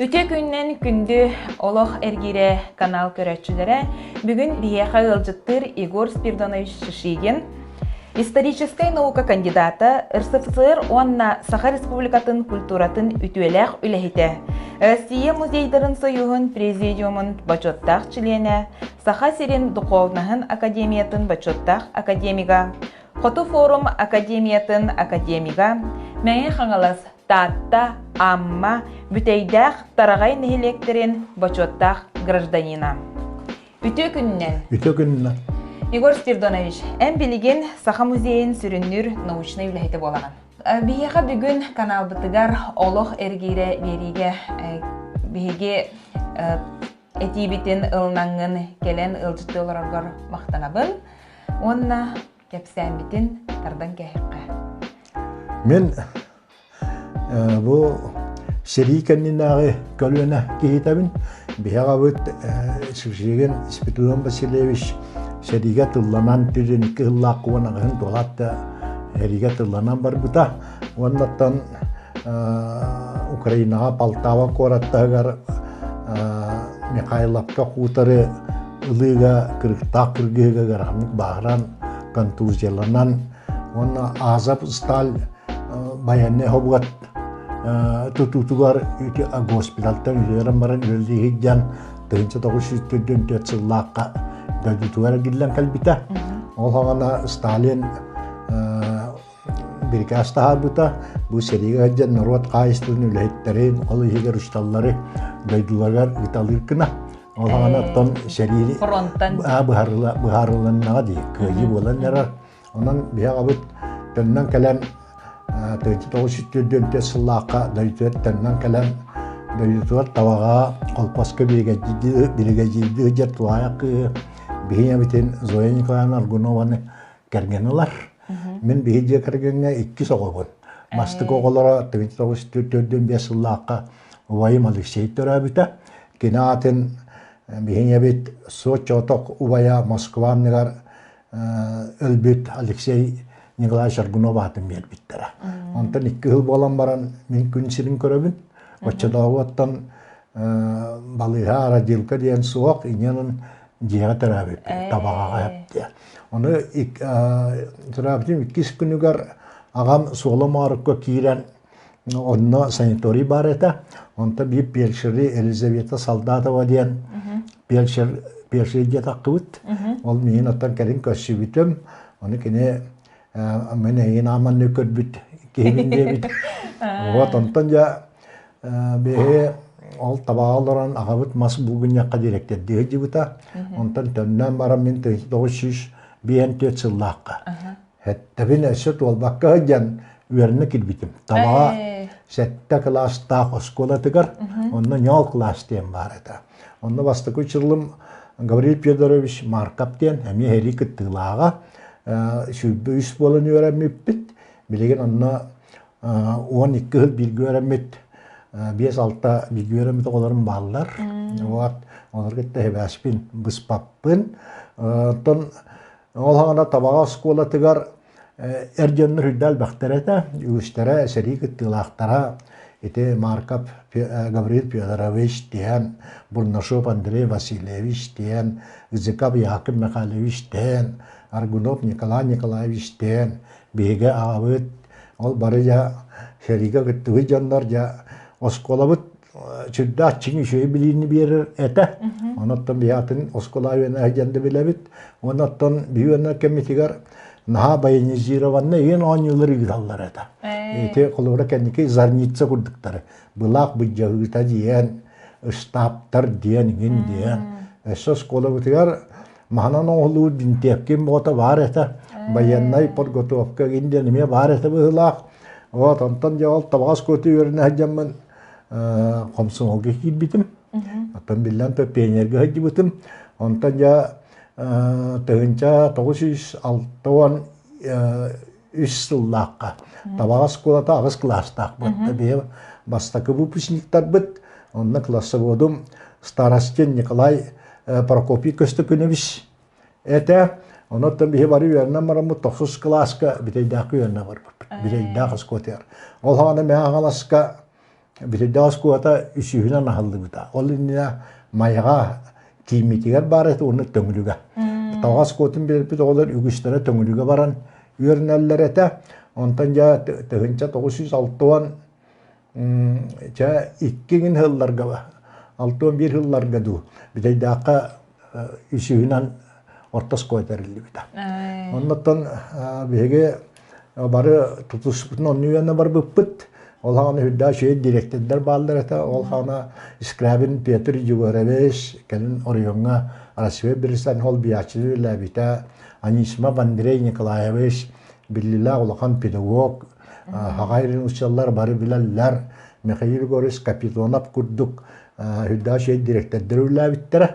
Үтүө күнүнэн күндү Олох эргиирэ канал көрөөччүлэрэ. Бүгүн биһиэхэ ыалдьыттыыр Егор Спирдонович Шишигин, историческай наука кандидата, РСФСР уонна Саха Республикатын культуратын үтүөлээх үлэһитэ, Россия музейдарын союһун президиумун бочуоттаах чилиэнэ, Саха сирин духовноһын академиятын бочуоттаах академига, Хоту форум академиятын академига, Мэҥэ Хаҥалас Таатта, Амма, Бүтэйдээх, Тараҕай нэһилиэктэрин бочуоттаах гражданина. Үтүө күнүнэн! Үтүө күнүнэн! Егор Спирдонович, эн билигин Саха музейын сүрүннүүр научнай үлэһитэ буолаҕын. Биһиэхэ бүгүн каналбытыгар Олох эргиирэ биэриигэ биһиги этиибитин ылынаҥҥын кэлэн ыалдьыттыы олороргор махтанабын уонна кэпсээммитин тардан кээһиэххэ. Мин Бу сэрии кэннинээҕи көлүөнэ киһитэбин. Биһи аҕабыт Шишигин Спиридон Васильевич сэриигэ тылланан түрүн икки сыллаах кубан аҕыһын туолаат да сэриигэ тылланан барбыта. Уоннаттан Украинаҕа Полтава куораттаһыгар Михайловка хуторы ылыыга кырыктаах кыргыһыыга ыараханнык бааһыран, контузияланан уонна Азов сталь байыаннай хобугат тутуутугар госпитальтан үтүөрэн баран үлэлии сылдьан 1944 сыллаахха дойдутугар эргиллэн кэлбитэ. Ол саҕана Сталин бирикээс таһаарбыта. Бу сэриигэ сылдьан норуот хаһаайыстыбатын үлэһиттэрин, ол иһигэр учууталлары дойдуларыгар ыыталыыр гына. Ол саҕана оттон сэрии фронтан быһаарылыннаҕа дии, кыайыы буолан эрэр. Онон биһи аҕабыт төннөн кэлэн 1944 сыллаахха дойдутугар төннөн кэлэн дойдутугар Табаҕа колхозка биригэдьиирдии сылдьар тулаайах кыыһы биһи ийэбитин Зоя Николаевна Аргунованы кэргэн ылар. Мин биһи дьиэ кэргэҥҥэ иккис оҕобун. Бастакы оҕолоро 1945 сыллаахха убайым Алексей төрөөбүтэ. Кини аатын биһи ийэбит суот-чоотох убайа Москва анныгар өлбүт Алексей Николаевич Аргунов аатын биэрбиттэрэ. Онтон икки сыл буолан баран мин күн сирин көрөбүн. Оччотооҕу оттон балыыһа родилка диэн суох, инньэ дьиэҕэ төрөөбүппүт, табаҕаҕа эптиэ. Ону төрөөбүтүм иккис күнүгэр аҕам Суола Моорукка киирэн Онно санаторий баар этэ. Онто биир фельдшери Елизавета Солдатова диэн фельдшер фельдшер диэтэххибит. Ол миигин оттон кэлин көрсүбүтүм. Ону кини мин эйигин ааманны көрбүт киһибин диэбит. Вот онтон дьэ биһи ол табаҕа олорон аҕабыт мас булгунньахха дириэктэрдии сылдьыбыта. Онтон төннөн баран мин 1954 сыллаахха Эттэбин өссө туолбакка сылдьан үөрэнэ киирбитим. Табаҕа сэттэ кылаастаах оскуолатыгар, онно ньоол кылаас диэн баар этэ. Онно бастакы учурулум Гаврил Федорович Марков диэн эмиэ сэрии кыттыылааҕа. 23 буолан үөрэммиппит. Билигин онно 12 сыл бииргэ үөрэммит, 5-6 бииргэ үөрэммит оҕолорум бааллар. Вот, олору кытта сибээспин быспаппын. Оттон Ол саҕана Табаҕа оскуолатыгар эр дьоннор үрдэ элбэхтэр этэ, үгүстэрэ сэрии кыттыылаахтара. Ити Марков Гаврил Федорович диэн, Бурнашов Андрей Васильевич диэн, Зыков Яков Михайлович диэн, Аргунов Николай Николаевич диэн биһиги аҕабыт ол бары дьэ сэриигэ кыттыбыт дьоннор дьэ оскуолабыт сүрдээх чиҥ үчүгэй билиини биэрэр этэ. Онон биһи атын оскуола үөнэ диэн да билэбит. Онон биһи үөнэ кэмитигэр наһаа военизированный иин оонньуулар ыыталлар этэ. Ити холобура кэнники зарница курдуктары. Былаах быдьаһыыта диэн, штабтар диэн, иҥин диэн. Өссө оскуолабытыгар маһынан оҥоһуллубут бинтиэпкин буота баар этэ. Военнай подготовка иҥин диэн эмиэ баар этэ быһыылаах. Вот онтон дьэ ол табаҕа оскуолата үөрэнэ сылдьаммын хомсомолго киирбитим. Оттон биллэн то пионерга сылдьыбытым. Онтон дьэ 1963 сыллаахха Табаҕа оскуолата аҕыс кылаастаах буолта. Биһи бастакы выпускниктарбыт, онно классоводум Старостин Николай Прокопий Көстөкүнэбис этэ. Онон биһи бары үөрэнэн бараммыт тохсус кылааска Бүтэйдээххэ үөрэнэ барбыппыт. Бүтэйдээх оскуолатыгар. Ол саҕана Мэҥэ Хаҥаласка Бүтүрдээх оскуолата үсүһүнэн аһыллыбыта. Ол иннинэ Майаҕа кииммитигэр баар этэ уонна Төҥүлүгэ. Таҕа оскуолатын биэрбит оҕолор үгүстэрэ Төҥүлүгэ баран үөрэнэллэр этэ. Онтон дьэ 1960 чэ икки сылларга 61 сылларга дуу Бүтэйдээххэ үсүһүнэн орто оскуола тэриллибитэ. Оннуттан биһиги бары тутуспутун онну үөнэ барбыппыт. Ол хаана үрдээх үчүгэй дириэктэрдэр бааллар этэ. Ол хаана Скрябин Петр Егорович кэлин оройуоҥҥа Россия Бирсан холбуйааччы үлэлээбитэ. Анисимов Андрей Николаевич биллилээх улахан педагог, Хаҕай учууталлар бары билэллэр. Михаил Егорович Капитонов курдук үрдээх үчүгэй дириэктэрдэр үлэлээбиттэрэ.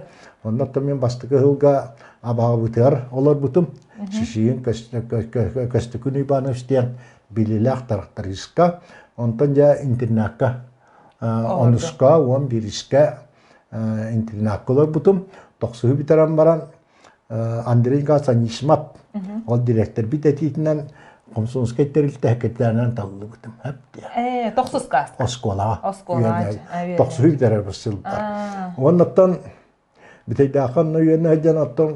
Оннуттан мин бастакы сылга абаҕабытыгар олорбутум. Шишигин Көстөкүн Иванович диэн билиилээх трактористка, онтон дьэ интернакка онуска, 11-искэ интернакка олорбутум. Тохсуһу бүтэрэн баран Андрей Николаевич Анисимов ол директорбит этиитинэн Комсомольскай тэрилтэ секретарынан талыллыбытым. Тохсуска? Оскуолаҕа. Оскуолаҕа. Тохсуһу бүтэрэр сылбар. Оннуттан Бүтэйдээххэ онно үөнэ сылдьан оттон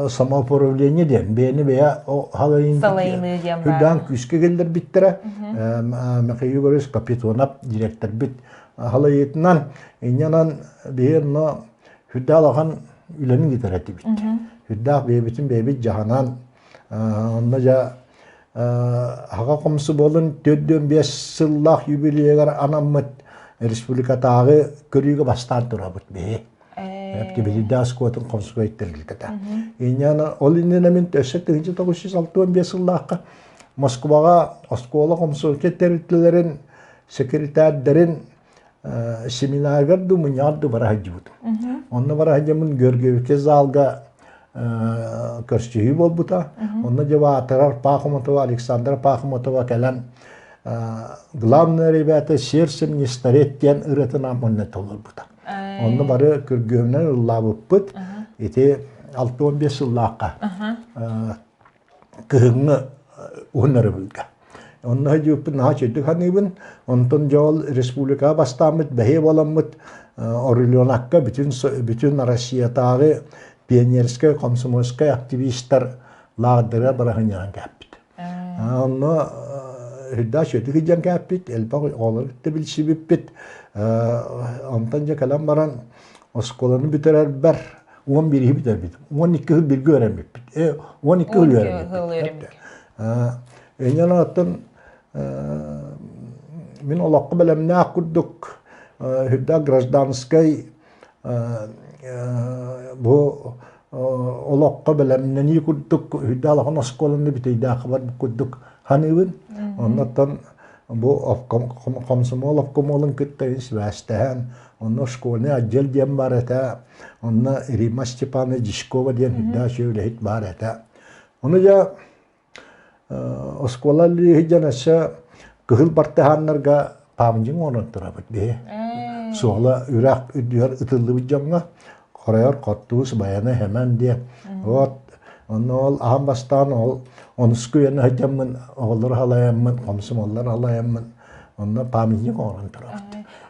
самоуправление диэн бэйэни бэйэ салайыныы диэн баар. Үрдээн күүскэ киллэрбиттэрэ. Михаил Егорович Капитонов директорбит халайыытынан инньэнэн биһи онно үрдээх улахан үлэни ыытар этибит. Үрдээх бэйэбитин бэйэбит дьаһанан онно дьэ Аҕа комсомолун 45 сыллаах юбилейыгар анаммыт республикатааҕы көрүүгэ бастаан турабыт биһи. Билиде оскуолатын комсомол тэрилтэтэ. Инньэ ол иннинэ мин өссө 1965 сыллаахха Москваҕа оскуола комсомольскай тэрилтэлэрин секретарьдарын семинаргар дуу мунньаҕар дуу бара сылдьыбытым. Онно бара сылдьаммын Георгиевичка залга көрсүһүү буолбута. Онно дьэ баатырар Пахоматова Александра Пахоматова кэлэн главное ребята сердцем не стареть диэн ырыатын манна толорбута. Онно бары күргүөмнэн ыллаабыппыт. Ити 65 сыллаахха кыһыҥҥы уһун өрөбүлгэ. Онно сылдьыбыппын наһаа үчүгдүк саныыбын. Онтон дьэ ол республикаҕа бастааммыт, бэһиэ буоламмыт Орленокка бүтүн, бүтүн Россиятааҕы пионерскай, комсомольскай активистар лааҕырдарыгар бараһынньанан кээппит. Онно үрдээх үчүгдүк илдьэн кээппит, элбэх оҕолору кытта билсибиппит. Онтон дьэ кэлэн баран оскуоланы бүтэрэрбэр 11-и бүтэрбитим. 12 сыл бииргэ үөрэммиппит. 12 сыл үөрэммиппит. Инньэ оттон мин олоххо бэлэмнээх курдук үрдээх гражданскай бу олоххо бэлэмнэнии курдук үрдээх улахан оскуоланы бүтэйдээх бар курдук саныыбын. Оннуттан бу комсомол обкомолун кытта сибээстэһэн, онно школьный отдел диэн бар этэ, онно Римма Степановна Дьячкова диэн үрдээх үлэһит баар этэ. Ону дьэ оскуола сылдьан өссө кыһыл бартыһааннарга паамдьыҥ оҥорон турабыт биһи. Суола үрэх үрдүгэр ытыллыбыт дьоҥҥо хоройор хоттуус баяны хэмэн диэн. Вот онно ол аан бастаан ол онуску үйэни сылдьаммын оҕолору халайаммын, комсомоллору халайаммын онно памятник оҥорон турабыт.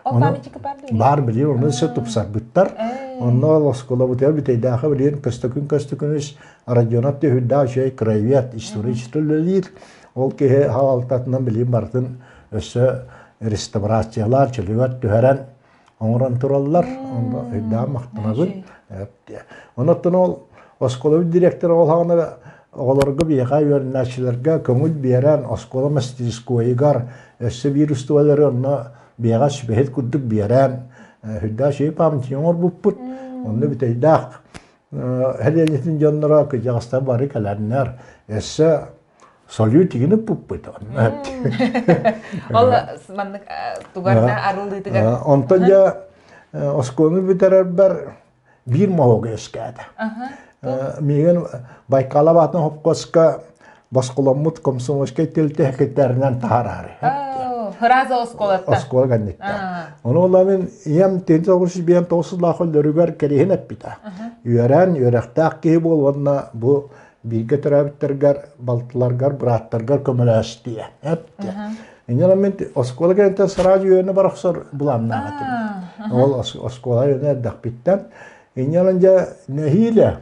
Ол памятник баар дуо? Баар билигин онно өссө тупсарбыттар. Онно ол оскуолабытыгар бүтэйдээхэ билигин Көстөкүн Көстөкүнүс Родионов түһүрдээх үчүгэй краевед, исторический үлэлиир. Ол киһи халалтатынан билигин барытын өссө реставрациялаан, чөлүгэр түһэрэн оҥорон тураллар. Онно өйдөөн махтанабын. Онон ол оскуолабыт директора ол хаҕына оҕолорго биһиэхэ үөрэнээччилэргэ көҥүл биэрэн оскуола мастерскойугар өссө биир устубалары онно биһиэхэ сүбэһит курдук биэрэн үрдээх үчүгэй памятник оҥорбуппут. Онно бүтэйдээх Һэлиэнньэтин дьонноро кырдьаҕастар бары кэлэннэр өссө салют игин ыппыппыт. Ол маннык тугарда арыллыытыгар. Онтон дьэ оскуоланы бүтэрэрбэр биир моһуок үөскээтэ. Миигин Байкала баатын хопкоска босхоломмут комсомольскай тэрилтэ секретарынан таһараары. Фраза оскуолаттан. Оскуола кэнниттэн. Ону ола мин ийэм 1959 сыллаах өлөрүгэр кэриһин эппитэ. Үөрэн, үөрэхтээх киһи буол уонна бу бииргэ төрөөбүттэргэр, балтыларгар, бырааттаргар көмөлөс диye. Эптэ. Инньэ мен оскуола кэнниттэн сразу үөрэнэ бар охсор былааннаах этим. Ол оскуола үөрэнэ эрдэхпиттэн. Инньэ дьэ нэһиилэ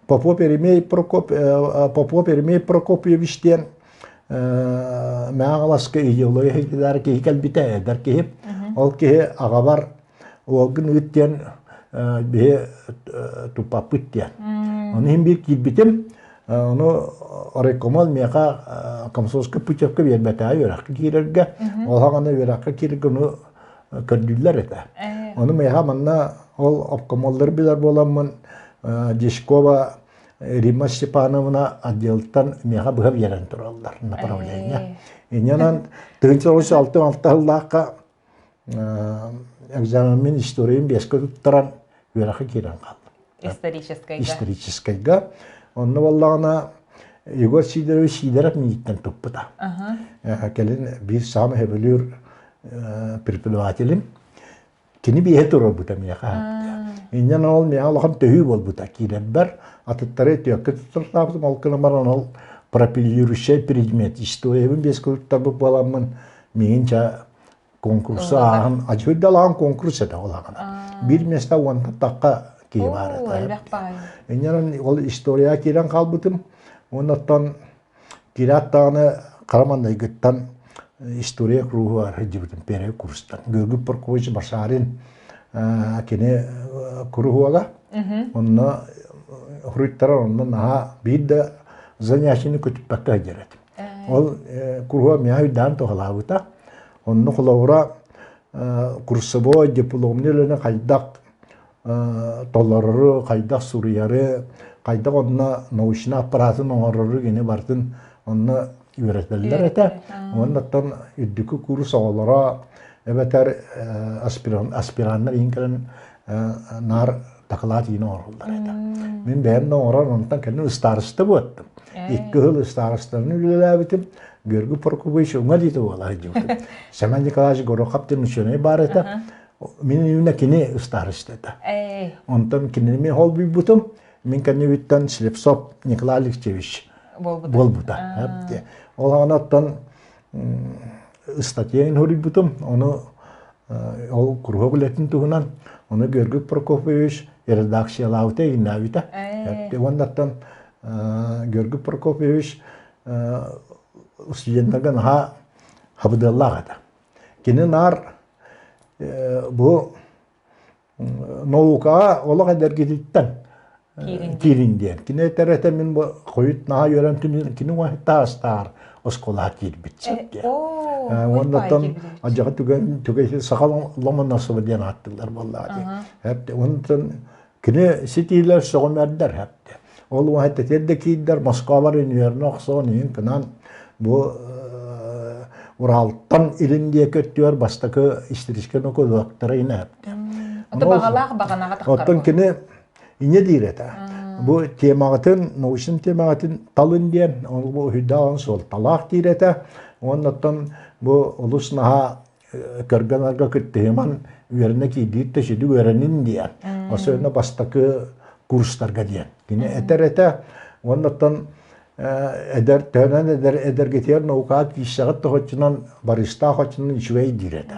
Попов Еремей Прокоп Попов Еремей Прокопьевич диэн Мэҥэ идеология иһитиннэр киһи кэлбитэ эдэр киһи. Ол киһи аҕабар уолгун ыыт диэн биһи туппаппыт диэн. Ону иһин биир киирбитим. Ону райкомол миэхэ комсомольскай путевка биэрбэтэҕэ үөрэххэ киирэргэ. Ол хаҕана үөрэххэ киирэргэ ону көрдүүллэр этэ. Ону миэхэ манна ол обкомоллары билэр буоламмын Дьячкова Римма Степановна отделтан миэхэ быһа биэрэн тураллар направление. Инньэнэн 1966 сыллаахха экзаменмин историям биэскэ туттаран үөрэххэ киирэн хааллым. Историческайга. Историческайга. Онно буоллаҕына Егор Сидорович Сидоров миигиттэн туппута. Кэлин биир саамай сөбүлүүр преподавателим. Кини биэһэ туруорбута миэхэ. Инньэ ол миэхэ улахан төһүү буолбута. Киирэрбэр атыттары түөккэ туттартаабытым, ол гынан баран ол пропилирующий предмет историябын биэскэ туттарбыт буоламмын миигин ча конкурсу ааһан адьырдалаан конкурс этэ ол аҕана. Биир место уонтан тахха киһи баар этэ. Инньэ ол историяҕа киирэн хаалбытым. Оннуттан Киирээт даҕаны хара маҥнайгыттан история кругугар сылдьыбытым первый курстан. Георгий Прокофьевич Башарин кини куруһуога. Онно хоруйтарар онно наһаа биир да занятиены көтүппэккэ сылдьар этим. Ол куруһуок миэхэ өйдөөн туһалаабыта. Онно холобура курсовой дипломный үлэни хайдах толорору, хайдах суруйары, хайдах онно научнай аппаратын оҥорору кини барытын онно үөрэтэллэр этэ. Уонна оттон үрдүкү курс оҕолоро эбэтэр аспираннар иһин кэлэн наар дакылаат иһин оҥороллор этэ. Мин бэйэм да оҥорон онтон кэлин ыстаарыста буоттум. Икки сыл ыстаарыстаны үлэлээбитим. Георгий Прокопович уҥа диэки буола сылдьыбытым. Семен Николаевич Горохов диэн ученый баар этэ. Мин иннинэ кини ыстаарыста этэ. Онтон кинини мин холбуйбутум. Мин кэннибиттэн Слепцов Николай Алексеевич буолбута. Ол аҕана оттон ыстатыйаны суруйбутум. Ону ол куруһуок үлэтин туһунан ону Георгий Прокофьевич редакциялаабыта иҥнээбитэ. Уоннаттан Георгий Прокофьевич студенттарга наһаа хабыдыаллаах этэ. Кини наар бу наукаҕа олох эдэргититтэн киирин диэн. Кини этэр этэ мин бу хойут наһаа үөрэн кини таастаар оскуолаҕа киирбит сиргэ. Уоннаттан адьаҕа түгэн түгэн саха Ломоносова диэн ааттыыллар буоллаҕа дии. Онтон кини ситиилэр сөҕүмэрдэр хэпте. Ол уһа тэтиэр да киирдэр Москвабар үнүөрүнэ охсон иһин кынан бу Уралтан илин диэки өттүгэр бастакы историческай ноколуоктара инэпте. Ото баҕалаах баҕанаҕа таххар. Оттон кини иньэ диир этэ. Бу темаҕытын, научный темаҕытын талын диэн, ол бу үһүйдээх суолталаах диир этэ. Уоннаттан бу олус наһаа көргөн-арга кыттыһыман үөрэнэ киирдиит да сүдү үөрэнин диэн. Особенно бастакы курстарга диэн. Кини этэр этэ. Уоннаттан эдэр төһөнөн эдэр эдэргитигэр наукаҕа киирсэҕит тоһоччунан барыстаах оччунан үчүгэй диир этэ.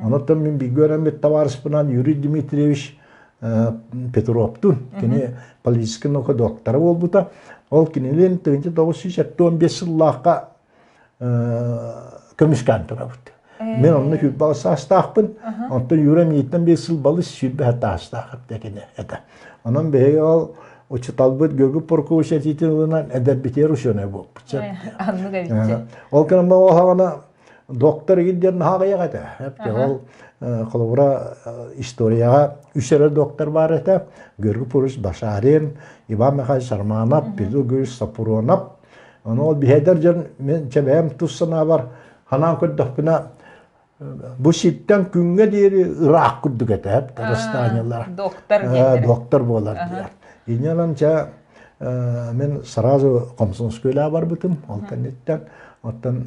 Онуттан мин бииргэ үөрэммит табаарыспынан Юрий Дмитриевич Петровтуун кини политическай наука доктора буолбута. Ол кинилин 1975 сыллаахха көмүскээн турабыт. Мен онно 26 саастаахпын, онтон Юра миигиттэн 5 сыл балыс 27 саастаах кини этэ. Онон биһиги ол учуталбыт Георгий Прокофьевич этиитин ылынан эдэрбитигэр ученый буолбут. Ол кэннэ оһаҕана доктор игин диэн наһаа аҕыйах этэ. Ол холобура историяҕа үс эрэ доктор баар этэ. Георгий Павлович Башарин, Иван Михайлович Арманов, Петр Георгиевич Сапронов. Ону ол биһэдэр дьон мен чэбэһэм тус санаабар ханаан көрдөхпүнэ бу сиртэн күҥҥэ диэри ыраах курдук этэ расстояниелара. Доктор доктор буолар диэн. Инньэ чэ мин сразу Комсомольскуйла барбытым ол кэнниттэн оттон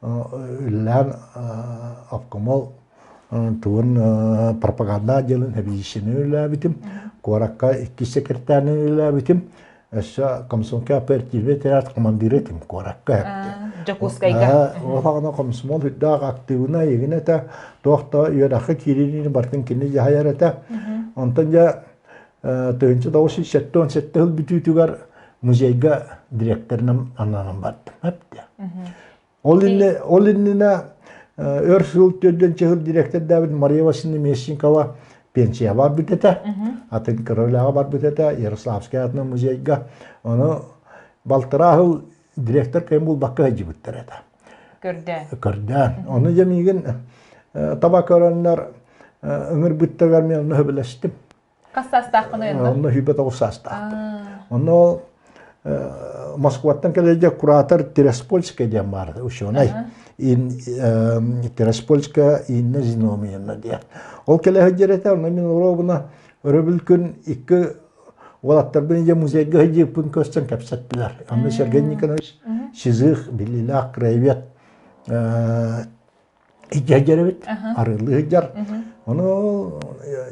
үлэлээн обкомол тугун пропаганда отделын хэбиисини үлэлээбитим куоракка иккис секретарынан үлэлээбитим өссө комсомольскай оперативный отряд командира этим куоракка. Дьокуускайга. Ол комсомол үрдээх актыыбына игин этэ, туох да үөрэххэ киириини бартын кини дьаһайар этэ. Онтон дьэ 1977 сыл бүтүүтүгэр музейга директорынан ананан бардым. Ол иннинэ, ол иннинэ өр сыл төрдөн чыһыл директордаабыт Мария Васильевна Местникова пенсия барбыт этэ. Атын Королева барбыт этэ, Ярославскай атынан музейга. Ону балтараа сыл директор кэм булбакка сылдьыбыттар этэ. Көрдөөн. Көрдөөн. Ону дьэ миигин таба көрөннөр ыҥырбыттарыгар мен онно сөбүлэстим. Хас саастааххын онно? Онно 29 саастаахпын. Онно ол Москваттан кэлэдьэ куратор Тираспольская диэн баар ученый. Тираспольская Инна Зиновьевна диэн. Ол кэлэ сылдьар этэ, онно мин уруобуна өрөбүл күн икки уолаттарбын дьэ музейга сылдьыппын көрсөн кэпсэттилэр. Онно Сергей Никонович Сизых биллиилээх краевед Ijjajjar эбит, арыылыы сылдьар. Ону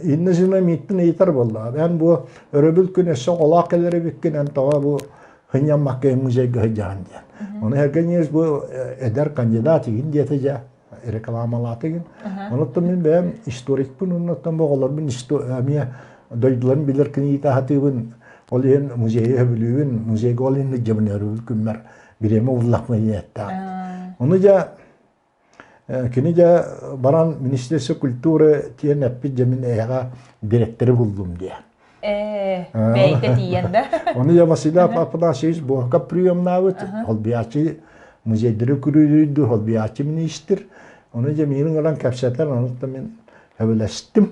иннэ сина мииттин ыйытар буолла. Эн бу өрөбүл күн өссө олоох кэлэр эбиккин, эн тоҕо бу хынньаммакка музейга сылдьаҕын диэн. Ону Эргениус бу эдэр кандидат игин диэтэ дьэ рекламалааты игин. Онуттан мин бэйэм историкпын, оннуттан бу оҕолорбун эмиэ дойдуларын билэр книги таһатыыбын, ол иһин музейы сөбүлүүбүн, музейга ол иһин илдьэбин өрөбүл күммэр бириэмэ буллахпына диэттээх. Ону дьэ Кини дьэ баран Министерство культуры тиэн эппит дьэ мин эһэҕэ дириэктэри буллум диэ. Ээ, бэйэтэ тиийэн да. Ону я Василий Афанасьевич Буока приемнаабыт, холбуйааччы музейдары күрүүрүйдү, холбуйааччы министр. Ону дьэ миигин ылан кэпсэтэн, онуттан мин сөбүлэстим.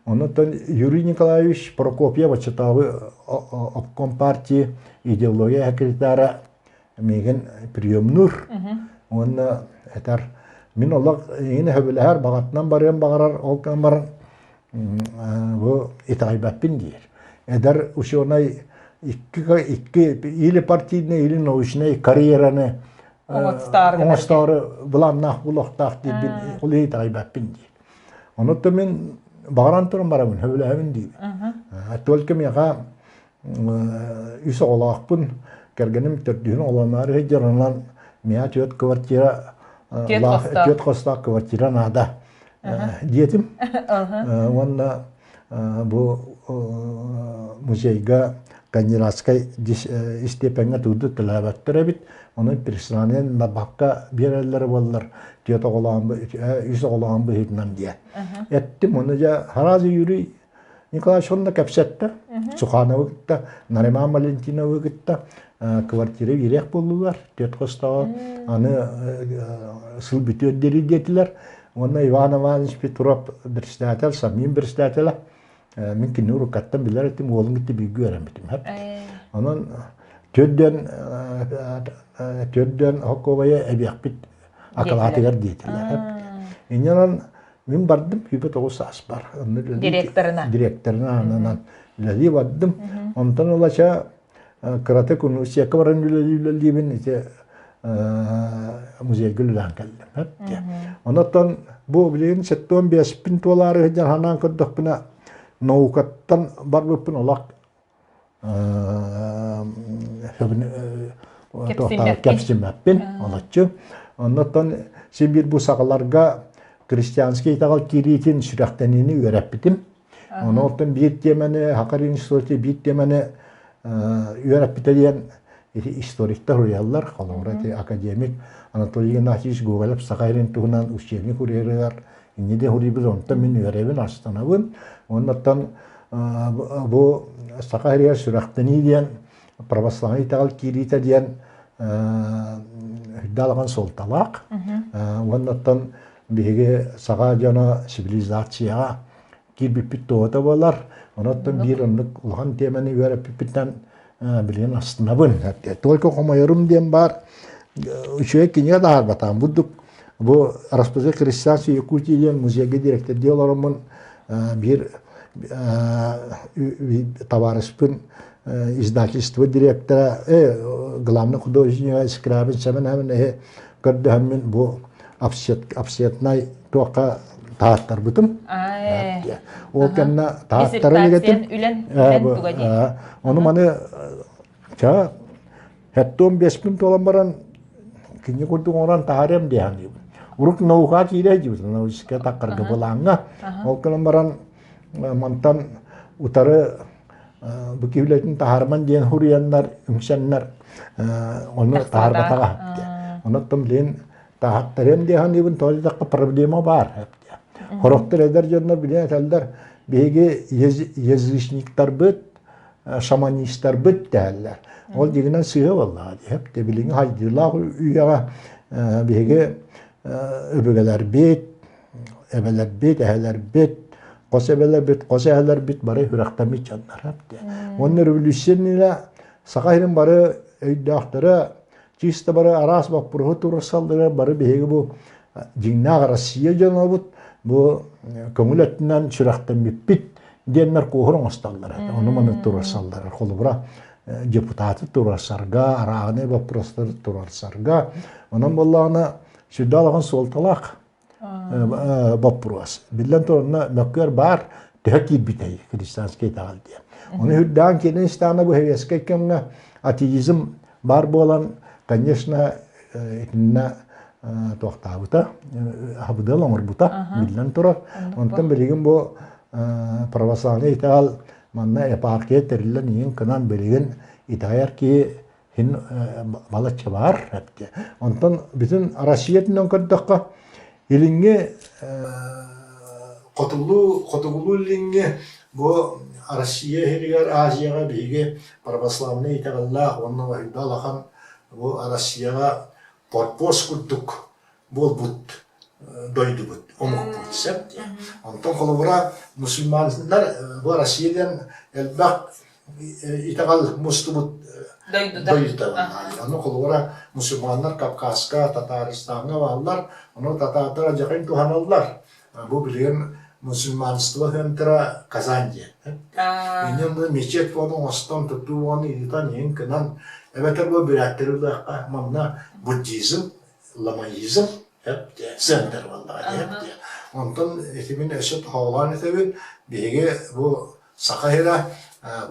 Онуттан Юрий Николаевич Прокопьев оччотооҕу обком партии идеология секретара миигин приемнуур уонна этэр мин олох эйигин сөбүлэһэр баҕатынан барыан баҕарар ол кэмҥэ баран бу итэҕэйбэппин диир эдэр ученай икки икки или партийный или научный карьераны оҥостоору былааннаах булуохтаах диирбин ол иһин итэҕэйбэппин диир онуттан мин баҕаран туран барабын сөбүлэһэбин диибин только миэхэ Үс оҕолоохпун, кэргэним төрдүһүн оҕолоноору сылдьар, онон миэхэ түөрт квартира түөрт хостоох квартира наада диэтим. Уонна бу музейга кандидатскай истиэпэҥҥэ тугу төлөөбөттөр эбит. Онон персональнай надбавка биэрэллэрэ буоллар түөрт оҕолоон үс оҕолоон быһыытынан диэ. Эттим, ону дьэ сразу Юрий Николаевич онно кэпсэттэ. Сухановы кытта, Нариман Валентиновы кытта квартира биэриэх буоллулар. Түөрт хостоҕо аны сыл бүтүөр диэри диэтилэр. Уонна Иван Иванович Петров председатель, самим председателя. Мин кинини уруккаттан билэр этим, уолун кытта бииргэ үөрэммитим. Онон төрдөн төрдөн хоккуобайа эбиэхпит акылаатыгар диэтилэр. Инньэ Мин бардым, 29 сааспар. Директорына. Директорына ананан үлэлии бардым. Онтон ылача кыратык университекка баран үлэлии-үлэлиибин ити музейга үлэлээн кэллим. Онон бу билигин 75-пин туолаары сылдьан санаан көрдөхпүнэ наукаттан барбыппын олох кэпсимэппин олоччу. Оннуттан син биир бу саҕаларга христианский итэҕэл киириитин сүрэхтэниини үөрэппитим. Ону оттон биир тиэмэни Хакар институте биир тиэмэни үөрэппитэ диэн историктар уруйаллар. Холобура ити академик Анатолий Игнатьевич Гоголев Саха сирин туһунан учебник уруйарыгар инньэ диэн уруйбут онтон мин үөрэбин, астанабын. Оннуттан Бу Саха сиригэр сүрэхтэнии диэн православнай итэҕэл киириитэ диэн үрдэ алахан суолталаах. Уоннаттан биһиги саха дьоно цивилизацияҕа киирбиппит туоһута буолар. Онон биир оннук улахан тиэмэни үөрэппиппиттэн билигин астынабын. Только хомойорум диэн баар үчүгэй кинигэ таһаарбатаҕым. Бурдук бу Распозит христианства Якутии диэн музейга директордии олороммун биир табаарыспын издательство директора главный художник Скрябин Сэмэн эһи көрдөһөммүн бу офсетнай туохха тааттарбытым. Ол кэннэ тааттара илигэтим. Ону маны ча хеттуом беспин туолан баран. Кини курдук оҥорон таһаарыам дии саныыбын. Урут наукаҕа киирэ сылдьыбытым, научнай таккарга былааҥҥа. Ол гынан баран мантан утары бу киһилэтин таһаарман диэн суруйаннар, үҥсэннэр ону таһаарбатаҕа. Онон билин таһааттарыам дии саныыбын, тоҕо диэтэххэ проблема баар. Сорохтор эдэр дьоннор билэн этэллэр, биһиги язычниктарбыт, шаманистарбыт дэһэллэр. Ол дьиҥинэн сыыһа буоллаҕа дии. Билиҥҥи хайдыылаах үйэҕэ биһиги өбүгэлэрбит, эбэлэрбит, эһэлэрбит, хос эбэлэрбит, хос эһэлэрбит бары сүрэхтэммит дьоннор. Уонна революция иннинэ Саха сирин бары өйдөөхтөрө, чисто бары араас боппуруоһу туруорсаллара бары биһиги бу дьиҥнээх Россия дьонобут, бу көҥүл өттүнэн сүрэхтэммиппит диэннэр куоһур оҥостоллор этэ. Ону маны туруорсаллар. Холобура, депутаты туруорсарга, арааһынай боппуруостары туруорсарга. Онон буоллаҕына, сүрдээх улахан суолталаах боппуруос. Биллэн турар, онно мөккүөр баар, төһө киирбитэй христианскай итэҕэл диэн. Ону үрдээн киирэн истэҕинэ бу советскай кэмҥэ атеизм баар буолан, конечно, итиннэ туохтаабыта, хабыдыал оҥорбута биллэн турар. Онтон билигин бу православнай итэҕэл манна епархия тэриллэн иһин кынан билигин итэҕэйэр киһи иһин балачча баар. Онтон бүтүн Россия өттүнэн көрдөххө, илиҥҥи хотугулуу хотугулуу-илиҥҥи бу Россия иһигэр Азияҕа биһиги православнай итэҕэллээх уонна улахан бу Россияҕа форпост курдук буолбут дойдубут, омукпут сөп диye. Онтон холобура мусульманнар бу Россия диэн элбэх итэҕэл мустубут дойдута. Ону холобура мусульманнар Кавказка, Татарстаҥҥа бааллар, ону татаардар дьаһын туһаналлар. Бу билигин мусульманство центра Казань диэн. Инньэ мечеть буолан оҥостон, тутуу буолан ыытан иһин гынан, эбэтэр бу бүрээттэри ылыахха манна буддизм, ламаизм центр буоллаҕа диэп. Онтон итимин өссө тоһоҕолоон этэбин, биһиги бу Саха сирэ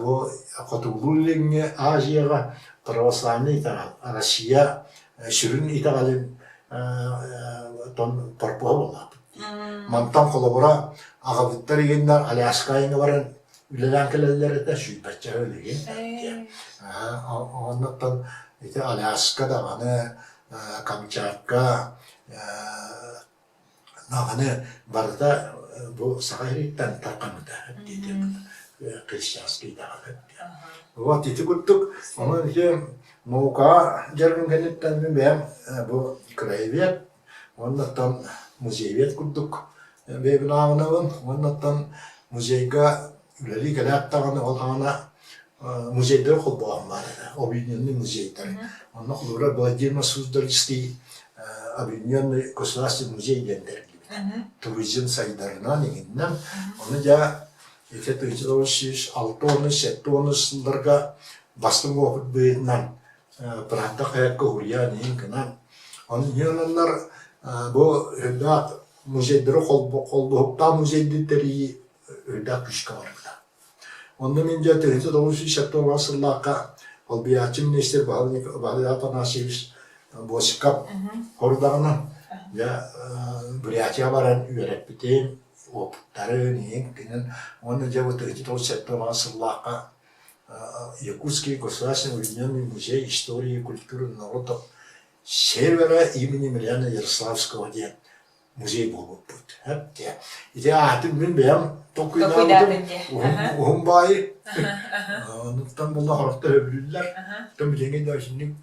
бу Хотугулуу-Илиҥҥи Азияҕа православнай итэҕэл, Россия сүрүн итэҕэлин торпуһа буоллахпыт дии. Мантан холобура аҕабыттар игиннэр Аляска айаҥҥа баран үлэлээн кэлэллэр этэ сүүрбэччэ сыл игин. Оннуттан ити Аляска даҕаны, Камчатка даҕаны барыта бу Саха сириттэн тарҕаммыта христианский итэҕэл. Вот ити курдук онон ити наукаҕа дьарыгым кэнниттэн мин бэйэм бу краевед уоннаттан музеевед курдук бэйэбин ааҕынабын уоннаттан музейга үлэлии кэлээт даҕаны ол хаҕана музейдары холбооһун баар этэ, объединенный музейдары. Онно холобура Владимир Суздальский объединенный государственный музей диэн тэриллибитэ. Туризм сайдарынан иҥиннэн. Ону дьэ ити 1960 сылларга бастыҥ опыт быһыытынан Правда хаһыакка уһуйаан иһин гынан. Ону иһин бу үрдээх музейдары холбоһуктаах музейды тэрийии үрдээх күүскэ барбыта. Онно мин дьэ 1979 сыллаахха холбуйааччы министр Баһылай Афанасьевич Босиков хорудаҕына дьэ Бурятия баран үөрэппитим, опыттарын, иһин уонна дьэ бу 1979 сыллаахха Якутский государственный объединенный музей истории и культуры народов Севера имени Емельяна Ярославского диэн музей буолбуппут. Ити аатын мин бэйэм толкуйдаабытым уһун баайы. Онуттан буолла хорохтор өбүлүүллэр. Оттон билиҥҥи да итинник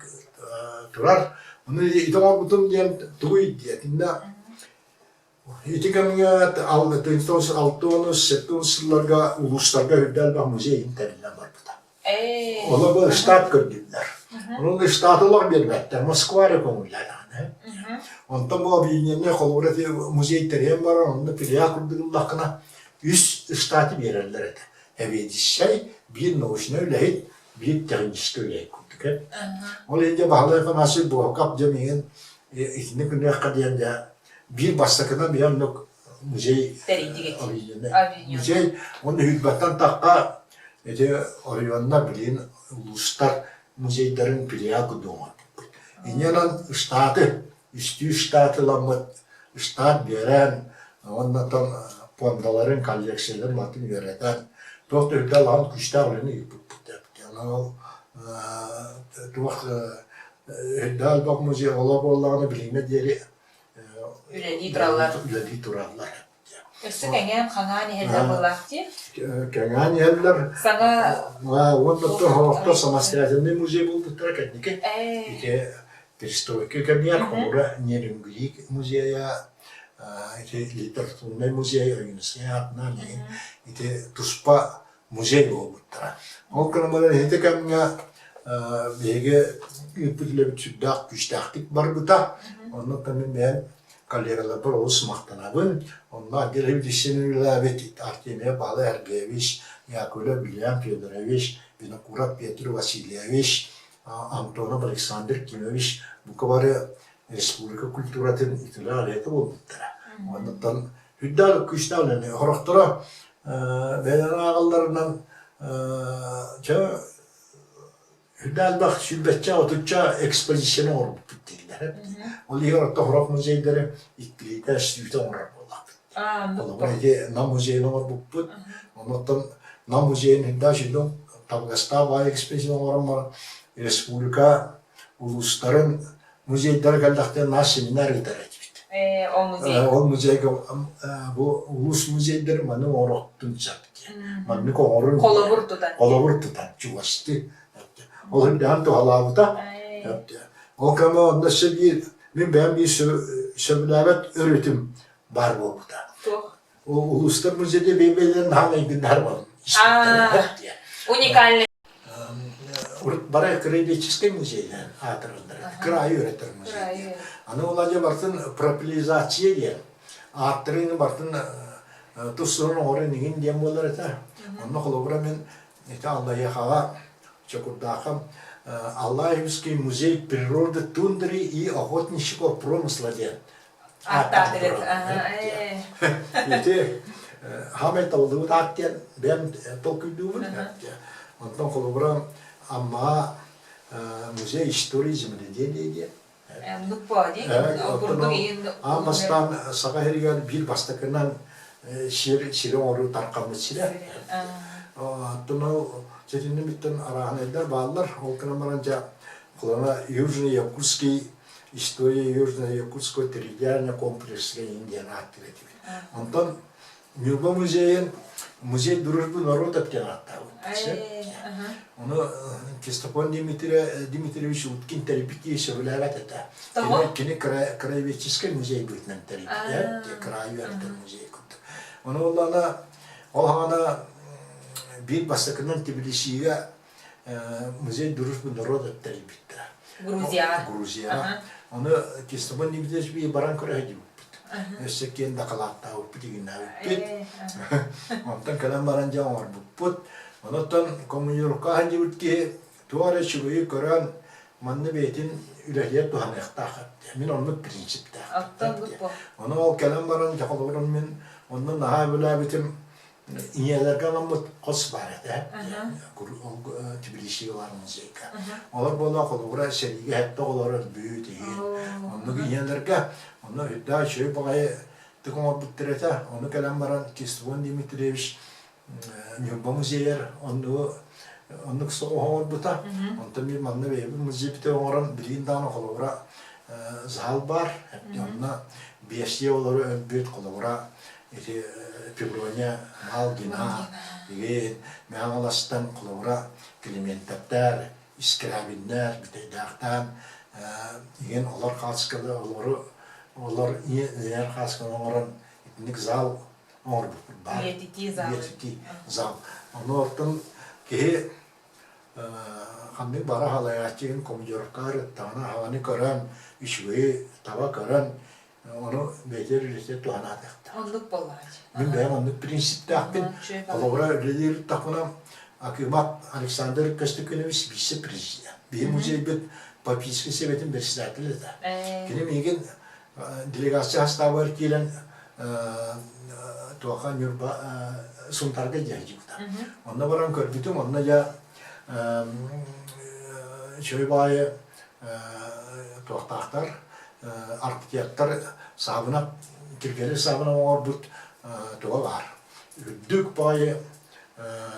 турар. Ону ити оҥорбутум диэн тугуй диэтиннэ ити кэмҥэ 1960 сылларга улуустарга үрдэ элбэх музей тэриллэн барбыта. Ону бу штат көрдүүллэр. Онон штаты олох биэрбэттэр, Москва эрэ көҥүллээтэҕинэ. Онтон бу объединение холобура ити музей тэрийэн баран, онно филиал курдук ыллаххына, үс штаты биэрэллэр этэ. Эбиэдиссэй, биир научнай үлэһит, биир техническэй үлэһит курдук э. Ол иһин дьэ Баһылай Афанасьевич Буокап дьэ миигин итини күнүөххэ диэн дьэ биир бастакынан биһи оннук музей музей уонна Үүрбэттэн тахха ити оройуоннар билигин улуустар музейдарын филиал курдук оҥорбуппут. Инньэнэн штаты, үстүү штат ыламмыт, штат биэрэн, уонна оттон пуондаларын, коллекцияларын барытын үөрэтэн, туох да үрдэл аҕам күүстээх үлэни ыыппыппыт эбит. Онон ол туох үрдээх элбэх музей оҕолоро буоллаҕына билиҥҥэ диэри Үлэлии тураллар. Үлэлии тураллар. Өссө кэҥээн хаҥаан иһэллэр буоллаах дии. Кэҥээн иһэллэр. Саҥа Уонна оһохто самостоятельный музей буолбуттара кэнники. Ити перестройка кэмигэр холобура Нерюнгри музейа, ити литературнай музей Ойуунускай аатынан ити туспа музей буолбуттара. Ол гынан баран ити кэмҥэ биһиги ыыппыт үлэбит сүрдээх күүстээхтик барбыта. Онно мин бэйэм коллегаларбар олус махтанабын. Онно отдел юридический үлэлээбит Артемия Павел Сергеевич, Яковлев Вильям Федорович, Винокуров Петр Васильевич, Антонов Александр Кимович бука бары республика культуратын үтүлээх үлэһитэ буолбуттара. Оннуттан үрдээх күүстээх үлэни сорохторо бэйэлэрин ааҕалларынан чэ Үрдээх элбэх сүүрбэччэ, отучча экспозицияны оҥорбуппут дииллэр. Ол иһигэр орто сорох музейдары иккилиитэ, үстүүтэ оҥорор буоллахпыт. Холобура, ити Нам музейын оҥорбуппут. Оннуттан Нам музейын үрдээх сүрдүн табыгастаах баай экспозицияны оҥорон баран республика улуустарын музейдара кэллэхтэринэ наар семинар ыытар этибит. Ол музей. Ол музейга бу улуус музейдарын маны оҥорохтун сөп диэн. Маннык оҥорун Холобур тутан. Холобур тутан чугастыы. Ол үрдээн туһалаабыта. Ол кэмэ онно өссө биир мин бэйэм биир сөбүлээбэт өрүтүм баар буолбута. Туох? Улуустар музейда бэйбэлэрин наһаа майгыннаһар буолан Уникальный. Урут бары краеведческай музейынан аатыраллар. Кыраайы үөрэтэр музей. Аны ол дьэ барытын пропилизация диэн ааттарын барытын тус сурун оҥорон иҥин диэн буолар этэ. Онно холобура мин ити Аллайыахаҕа Чокурдаахха Аллаевский музей природы тундры и охотничьего промысла диэн Ити хаамай табыллыбыт аат диэн бэйэм толкуйдуубун. Онтон холобура Аммаҕа музей истории земледелия диэн. Аан бастаан Саха сиригэр биир бастакынан сир сири оҥоруу тарҕаммыт сирэ. Оттон ол ситинни бүттэн арааһынайдар бааллар. Ол гынан баран дьэ холобура Южный Якутский История Южно-Якутского территориального комплекса диэн ааттыыр этибит. Онтон Ньурба музейын Музей дружбы народов диэн ааттаабыт. Ону Кистофон Дмитриевич Уткин тэрийбит киһи сөбүлээбэт этэ. Кини, кини краеведческий музей быһыытынан тэрийбит, кыраайы үөрэтэр музей курдук. Ону буоллаҕына, ол хаҕана биир бастакынан Тбилисигэ музей дружбы народов тэрийбиттэрэ. Грузияҕа. Грузияҕа. Ону Кристобал Никитич баран көрө сылдьыбыппыт. Өссө киэн дакылааттаабыппыт, игиннээбиппит. Онтон кэлэн баран дьэ оҥорбуппут. Онуттан коммунировка сылдьыбыт киһи туох эрэ үчүгэйи көрөн манна бэйэтин үлэтигэр туһаныахтаах Мин оннук принциптээх. Ону ол кэлэн баран дьэ холобурун мин онно наһаа өбүлээбитим Ийэлэргэ анаммыт хос баар этэ. Тбилисигэ баар музейга. Олор буола холобура сэриигэ хэттэ оҕолор өлбүт иһин. Оннук ийэлэргэ онно үрдээх үчүгэй баҕайы тык оҥорбуттар этэ. Ону кэлэн баран Кислон Дмитриевич Ньурба музейар оннугу оннук соҕус оҥорбута. Онтон мин манна бэйэбит музейбитин оҥорон билигин даҕаны холобура зал баар. Онно биэстии олору өлбүт холобура ити Феврония Малгина, игин Мэҥэ холобура Климентовтар, Искрябиннэр, Бүтэйдээхтэн игин олор хаачысканы олору олор ийэр хаачысканы оҥорон итинник зал оҥорбуппут баар. Үйэтитии зал. Үйэтитии зал. Ону оттон киһи ханнык бара халайааччыгын командировкаҕа ырыттаҕына аҕаны көрөн, үчүгэйи таба көрөн Ону бэйэтигэр үлэтигэр туһанаатахтар. Оннук буоллаҕа. Мин бэйэм оннук принциптээхпин. Холобура, үлэлиир тахпына Акимат Александр Костюкинович вице-президент. Биһи музейбит Попийский советын председателэ этэ. Кини миигин делегация састаабыгар киирэн туоха Ньурба Сунтарга дьиэһдьибитэ. Онно баран көрбүтүм, онно дьэ үчүгэй баҕайы. туохтаахтар архитектор Саабынап Киргиэлэй Саабынап оҥорбут туга баар. Үрдүк баҕайы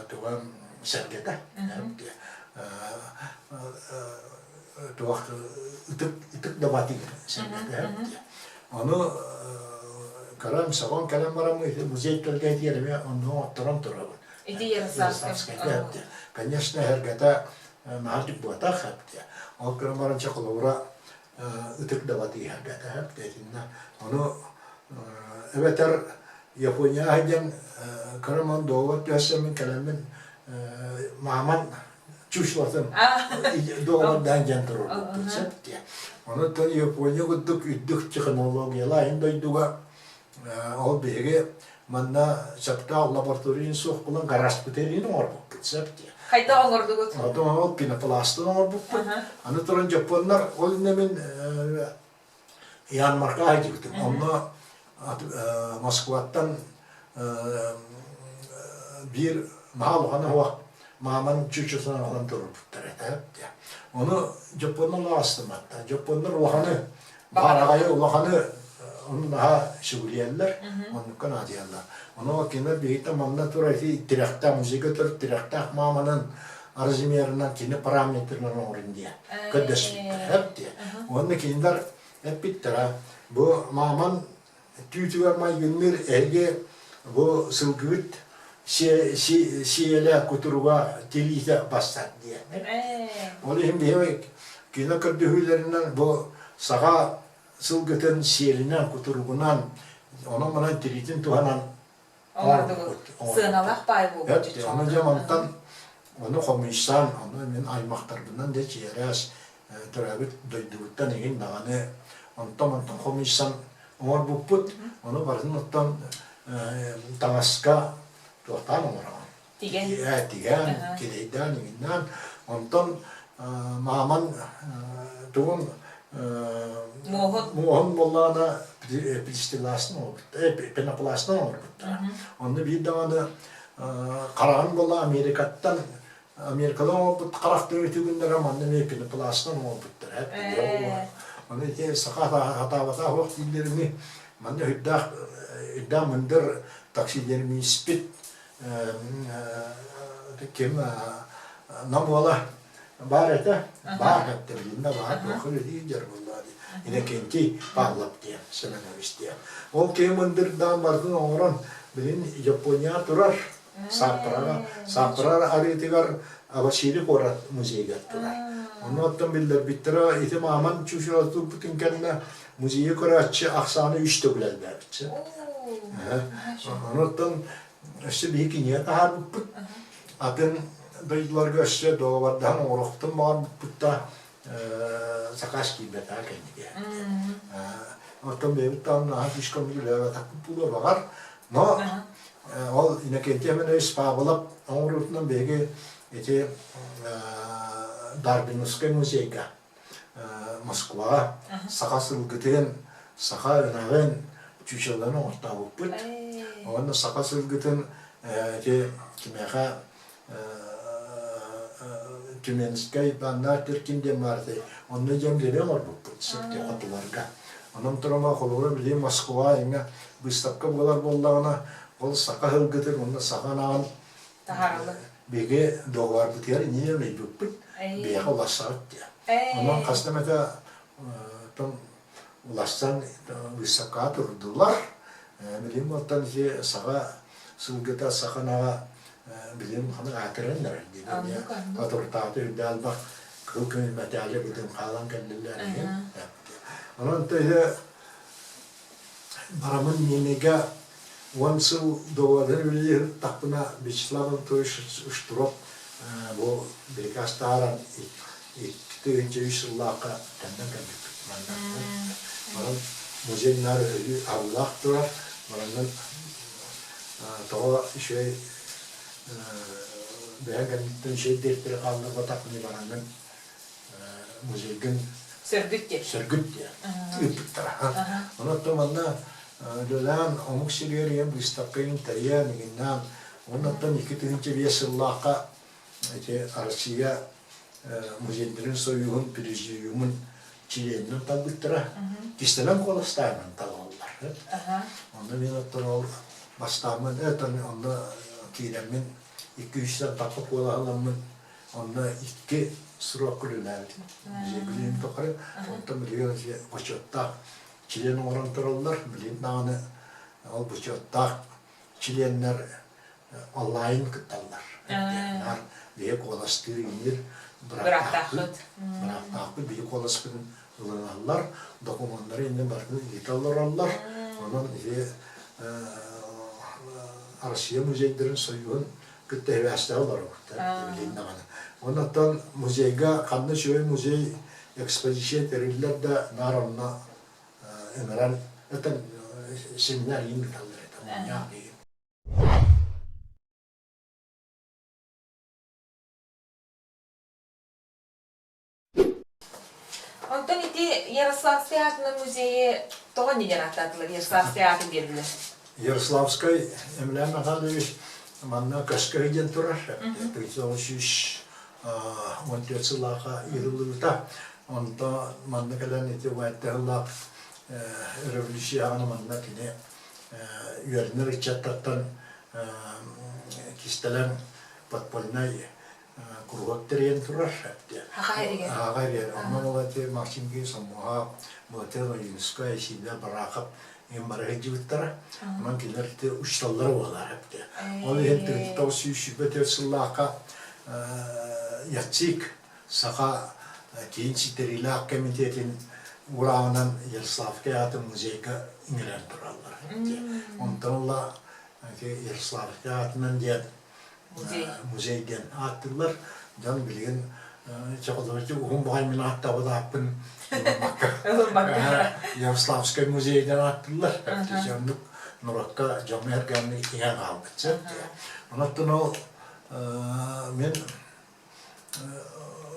туга сэргэтэ. Туох ытык ытык дабатыыр сэргэтэ. Ону көрөн сөҕөн кэлэн баран музей тэлгэһитигэр эмиэ онно оҥотторон турабын. Ити Ярославскай. Конечно, сэргэтэ наһаа буотах эбит. Ол гынан баран чэ холобура ытык дабатыыһарга этэ итиннэ ону эбэтэр Япония диэн кыраман договор түһэрсэммин кэлэммин мааман чувствотын договордаан диэн туруорбуппут сөп диэ. Онуттан Япония курдук үрдүк технологиялаах иһин дойдуга Ол биһиги манна сөптөөх лабораторияны суох булан гаражпыт эриин оҥорбуппут сөп дии. Хайдах оҥордугут? Оттон ол пенопластын оҥорбуппут. Аны туран дьоппуоннар ол иннэ мин ярмарка сылдьыбытым. Онно Москваттан биир наһаа улахан оһох мааман чучусун оҥорон туруорбуттар этэ. Ону дьоппуоннар астымматтар. Дьоппуоннар улаханы Баараҕайы улаханы ону наһаа сүгүрүйэллэр, оннукка наадыйаллар. Ону кинилэр биһиттэн манна турар ити тирэхтээх, музейга турар тирэхтээх мааманан размерынан кини параметрынан оҥорун диэн көрдөспүттэр эп диye. Уонна кинилэр эппиттэрэ бу мааман түүтүгэр майгынныыр эһиги бу сылгыбыт сиэлэ кутуруга тириитэ бастар диэн. Ол иһин биһиги кино көрдөһүүлэринэн бу саха сылгытын сиэлинэн, кутуругунан, онон-манан тириитин туһанан оҥордубут. Сыаналаах баай буолбут. Ону дьэ мантан ону хомуйсан, ону мин аймахтарбынан дьэ чиэрээс төрөөбүт дойдубуттан игин даҕаны онтон-онтон хомуйсан оҥорбуппут. Ону барытын оттон таҥаска туохтаан оҥороҕун? Тигэн. Тигэн, килэйдээн, иҥиннээн. Онтон мааман тугун Муоһун. Муоһун буоллаҕына пластиласын оҥорбуттар, пенопластан оҥорбуттара. Онно биир даҕаны хараҕын буолла Америкаттан Америкадан оҥорбут харахтыы үтүгүннэрэ манна эмиэ пенопластан оҥорбуттара. Ону ити саха хатаабатах уох дииллэрини манна үрдээх үрдээх мындыр таксидермиспит ким нам уола баар этэ, баар этэ, билиннэ баар, туохха үлэлиир буоллаа дии. Иннокентий Павлов диэн, Семенович диэн. Ол киһи мындырдаан бардын оҥорон, билин Япония турар, Саппарага, Саппара арыытыгар Василий куорат музейыгар турар. Онно оттон биллэрбиттэрэ ити мааман чучелотууппутун кэннэ музейы көрөөччү ахсаана үс төгүл элбээбит. Онуттан өссө биһи кинигэ таһаарбыппыт. Атын дойдуларга өссө договардаһан оҥоруохпутун баҕарбыппыт да заказ киирбэтэ кэннигэ. Оттон бэйэбит даҕаны наһаа күүскэ үлэлээбэтэхпит буолуо баҕар. Но ол Иннокентий Семенович Павлов оҥоруутунан биһиги ити Дарвиновскай музейга Москваҕа саха сылгытын, саха ынаҕын чучелларын оҥортообуппут. Уонна саха сылгытын ити кимиэхэ Тюменскай баннаар Тиркин диэн баар этэй. Онно дьон билэ оҥорбуппут сиргэ хотуларга. Онон турума холобура билигин Москва иҥэ выставка буолар буоллаҕына, ол саха сылгытын уонна саха ынаҕын Таһаараллар. Биһиги доҕуорбутугар иннинэ үлэйбиппит, биһиэхэ уларсаҕыт диэн. Онон хас да эмэтэ уларсан выставкаҕа турдулар. Билигин оттон ити саха сылгыта, саха ынаҕа билигин ханнык аатыран эрэр дии. Отуртааты үрдэ албах кыһыл көмүс мэтээли бытын хаалан кэллилэр иһин. Онон төһө Барамын Миинэгэ 10 сыл доҕорун үлэлии сырыттахпына Вячеслав Анатольевич Штыров бу бирикээс таһааран 2003 сыллаахха төннөн кэлбиппит манна. Онон музей наар өрүү аһыллаах турар. Бараннан тоҕо үчүгэй бэйэҥ кэнниттэн үчүгэй диэхтэри хаалларбатах бараннан музейгын Сөргүт диэн. Сөргүт диэн ыыппыттара. Онон манна үлэлээн омук сиригэр ийэм быыстапкайын тэрийэн игиннээн уоннаттан 2005 сыллаахха ити Россия музейдарын союһун президиумун чилиэнинэн талбыттара. Кистэлэҥ куоластааһынан талаллар. Онно мин оттон ол бастааммын этон онно киирэммин 200-тэн тахса куолаһыламмын онно икки срок үлэлээбитим. Музей тухары. Онтон билигин бочуоттаах чилиэн оҥорон тураллар. Билигин даҕаны ол бочуоттаах чилиэннэр онлайн кытталлар. Наар биһи куоластыыр иҥиир быраактаахпыт. Быраактаахпыт биһи куоласпытын ылыналлар, докумуоннары иннин барытын ыыта олороллор. Онон ити Россия музейдарын союһун кытта сибээстээх олоробут билигин даҕаны. Онон музейга ханна үчүгэй музей экспозиция тэриллэр да наар онно ыҥыран это семинар иин ыыталлар это мунньах иин. Онтон ити Ярославскай аатынан музейы тоҕо иннинэн ааттаатылар? Ярославскай аатын биэрдилэр. Ярославскай Емельян Михайлович манна көскөй диэн турар. 1914 сыллаахха ыытыллыбыта. Онто манна кэлэн ити убайдыһыллаах революцияҕа манна кини үөрэнэр ыччаттартан кистэлэҥ подпольнай куруһуок тэрийэн турар. Аҕа эригэр. Онно ол эти Максим Гин Сомоһа, Мылатен Ойуунускай, Сиидэр Барахов иһин бары сылдьыбыттара. Онон кинилэр ити учууталлара буолар эбит. Ол иһин 1924 сыллаахха Яцик Саха киин ситэриилээх кэмитиэтин урааҕынан Ярославскай аатын музейга иҥэрэн тураллар. Онтон ыла Ярославскай аатынан диэн музей диэн ааттыыллар. Дьон билигин чохолорочу уһун баҕай мин ааттаабыт ааппын ылыммакка Ярославскай музей диэн ааттыыллар. Оннук норуокка дьоҥҥо эргэммит иҥэн хаалбыт. Онон ол мин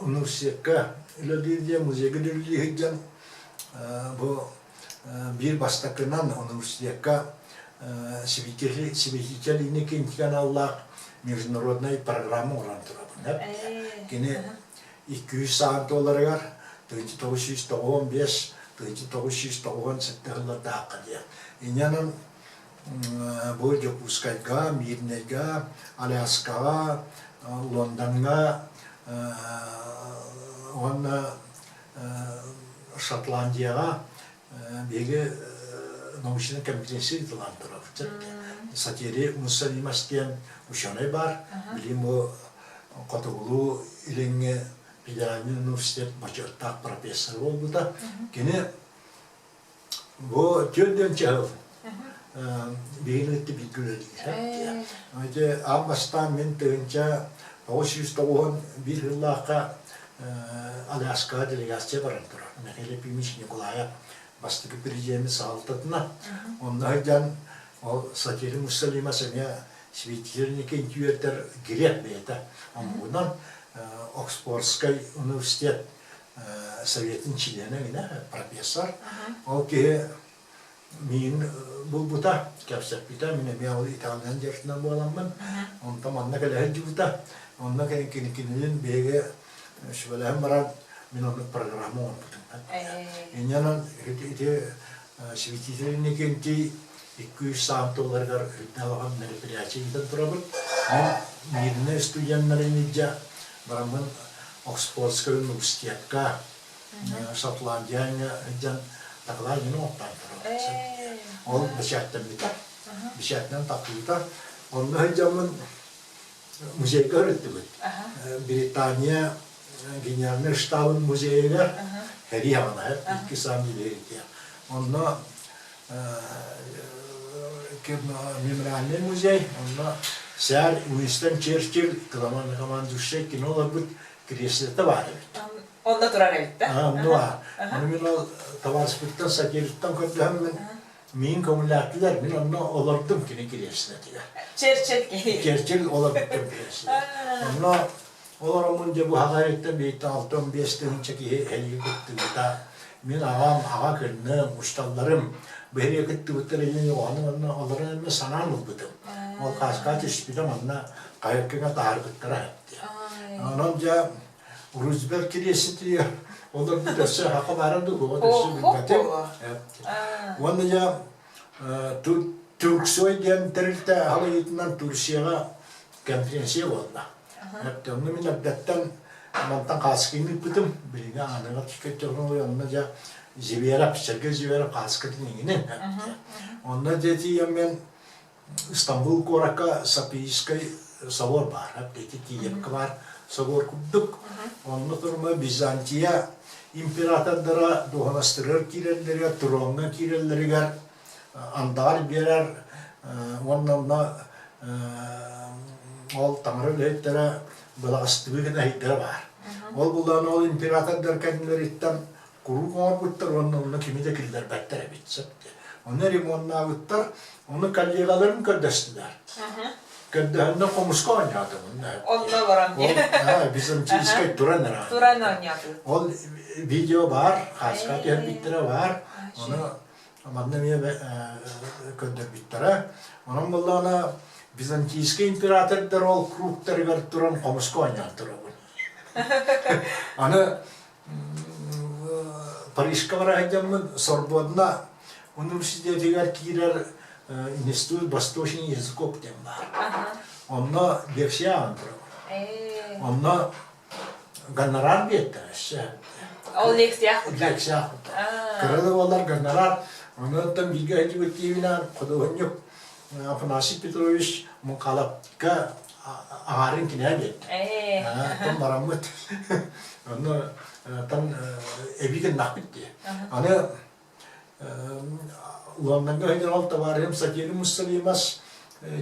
университекка үлэлиир диэн музейга үлэлии сылдьан бу биир бастакынан университекка святитель Иннокентий аналлаах международнай программа оҥорон турабын. Кини 200 саҕан туоларыгар 1995 1997 сыллардаахха диэн. Инньэ бу Дьокуускайга, Мирнэйгэ, Аляскаҕа, Лондоҥҥа уонна Шотландияҕа биһиги научнай конференция ыытылаан турабыт. Сатири Муссалимас диэн ученый баар. Билигин бу Хотугулуу Илиҥҥи федеральный университет бочуоттаах профессора буолбута. Кини Бу түөрт чаһыл биһигини кытта бииргэ үлэлиир. Ити аан бастаан мин 1991 сыллаахха Аляскаҕа делегация баран турар. Михаил Ефимович Николаев бастакы президенин салалтатына. Онно сылдьан ол Сатирин Муссалимас эмиэ святительники үөрдэр грек бэйэтэ. Омугунан Оксфордскай университет советын чилиэнэ гинэ, профессор. Ол киһи миин булбута, кэпсэппитэ, мин эмиэ ол итальян дьарытынан буоламмын, онтон манна кэлэ сылдьыбыта. Онно кинилин биһиги сүбэлэһэн баран, мин оннук программа оҥорбутум. Инньэнэн ити святитель Иннокентий 200 саам тылларыгар үрдэ улахан мероприятие ыытан турабыт. Мин мирнэй студеннарын илдьэ бараммын Оксфордскай университетка, Шотландияҥа сылдьан доклад мин оҥортоон турабын. Ол бэчээттэммитэ. Бэчээтинэн тахсыбыта. Онно сылдьаммын музейга ырыттыбыт. Британия генеральный штабын музейыгар Хэрий аҕана икки саам юбилейдиэ. Онно мемориальный музей, онно сэр Уинстон Черчилль командующий кино олорбут креслота баар эбит. Онно турар эбит да? Онно баар. Ону мин ол табаарыспыттан Сатирыттан көрдөһөммүн миин көҥүллээтилэр, мин онно олордум кини креслотыгар. Черчилль киһи. Черчилль олорбуттан кресло. Онно олороммун дьэ бу хаҕайыттан бииртэн 65 тыһыынча киһи эһиги кыттыбыта. Мин аҕам, аҕа кынным, учууталларым бэһириэ кыттыбыттар иһин оҕону онно олорон эмэ санаан ылбытым. Ол хааска түспүтэ манна хайыркыга таһаарбыттара. Онон дьэ. Рузвельт кириэситигэр олорбут өссө саха баара дуу, оҕо өссө билбэтим. Уонна дьэ Турксой диэн тэрилтэ халыйыытынан Турцияҕа конференция буолла. Онно мин эрдэттэн мантан кааскыны ыыппытым. Билиҥҥи ааныга түспэт онно дьэ Зиверов, Сергей Зиверов кааскытын иҥинин. Онно дьэ тиийэммин Стамбул куоракка Софийскай собор баар, ити Киевка баар собор курдук. Онно турма Византия императордара дуоһунастарыгар киирэллэригэр, троҥҥа киирэллэригэр андаҕар биэрэр уонна онно ол таҥара үлэһиттэрэ былаҕастыбыы гына иһиттэрэ баар. Ол булан ол императордар кэннилэриттэн куруук оҥорбуттар уонна онно кими да киллэрбэттэр эбит сөп Ону ремоннаабыттар, ону коллегаларым көрдөстүлэр. Көрдөһөннөр хомуска оонньоотум. Онно олорон Ол византийскай туран эрэ. Туран оонньоотум. Ол видео баар, хааска түһэрбиттэрэ баар. Ону манна эмиэ көрдөрбүттэрэ. Онон буоллаҕына византийскай императордар ол кругтарыгар туран хомуска оонньоон турабын. Аны Парижка бара сылдьаммын Сорбонна университетыгар киирэр институт восточный языков диэн баар. Онно лекция ааҕан турабын. Онно гонорар биэртэр өссө. Ол лекция Лекция Кыра да буоллар гонорар. Онон бииргэ сылдьыбыт киһибинээн худуоһунньук Афанасий Петрович Мукалапка аҥаарын кинээ биэрдэ. Тон бараммыт. Онно тан эбии гыннахпыт дии. Аны Лондоҥҥа генерал товарищ Сатири Муссолимас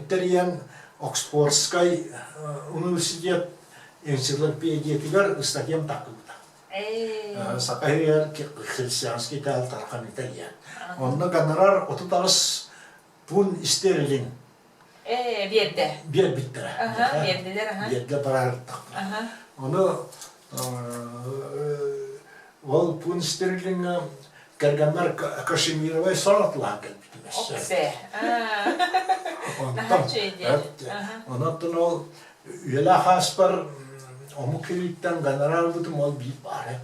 тэрийэн Оксфордскай университет энциклопедиятыгар ыстатыйам тахсыбыта. Саха иһигэр христианский итэҕэл тарҕаныыта диэн. Онно гонорар 38 пун истерлинг Ээ, биэрдэ. Биэрбиттэрэ. Аха, биэрдилэр, аха. Биэрдэ бараарыттахпына. Ону ол пун стерлиҥҥа кэргэммэр Кашемировай сон атылаан кэлбитим өссө. Оксе. Онтон, онон ол үйэлээх ааспар омук кирииттэн гонорар ылбытым ол биир баара.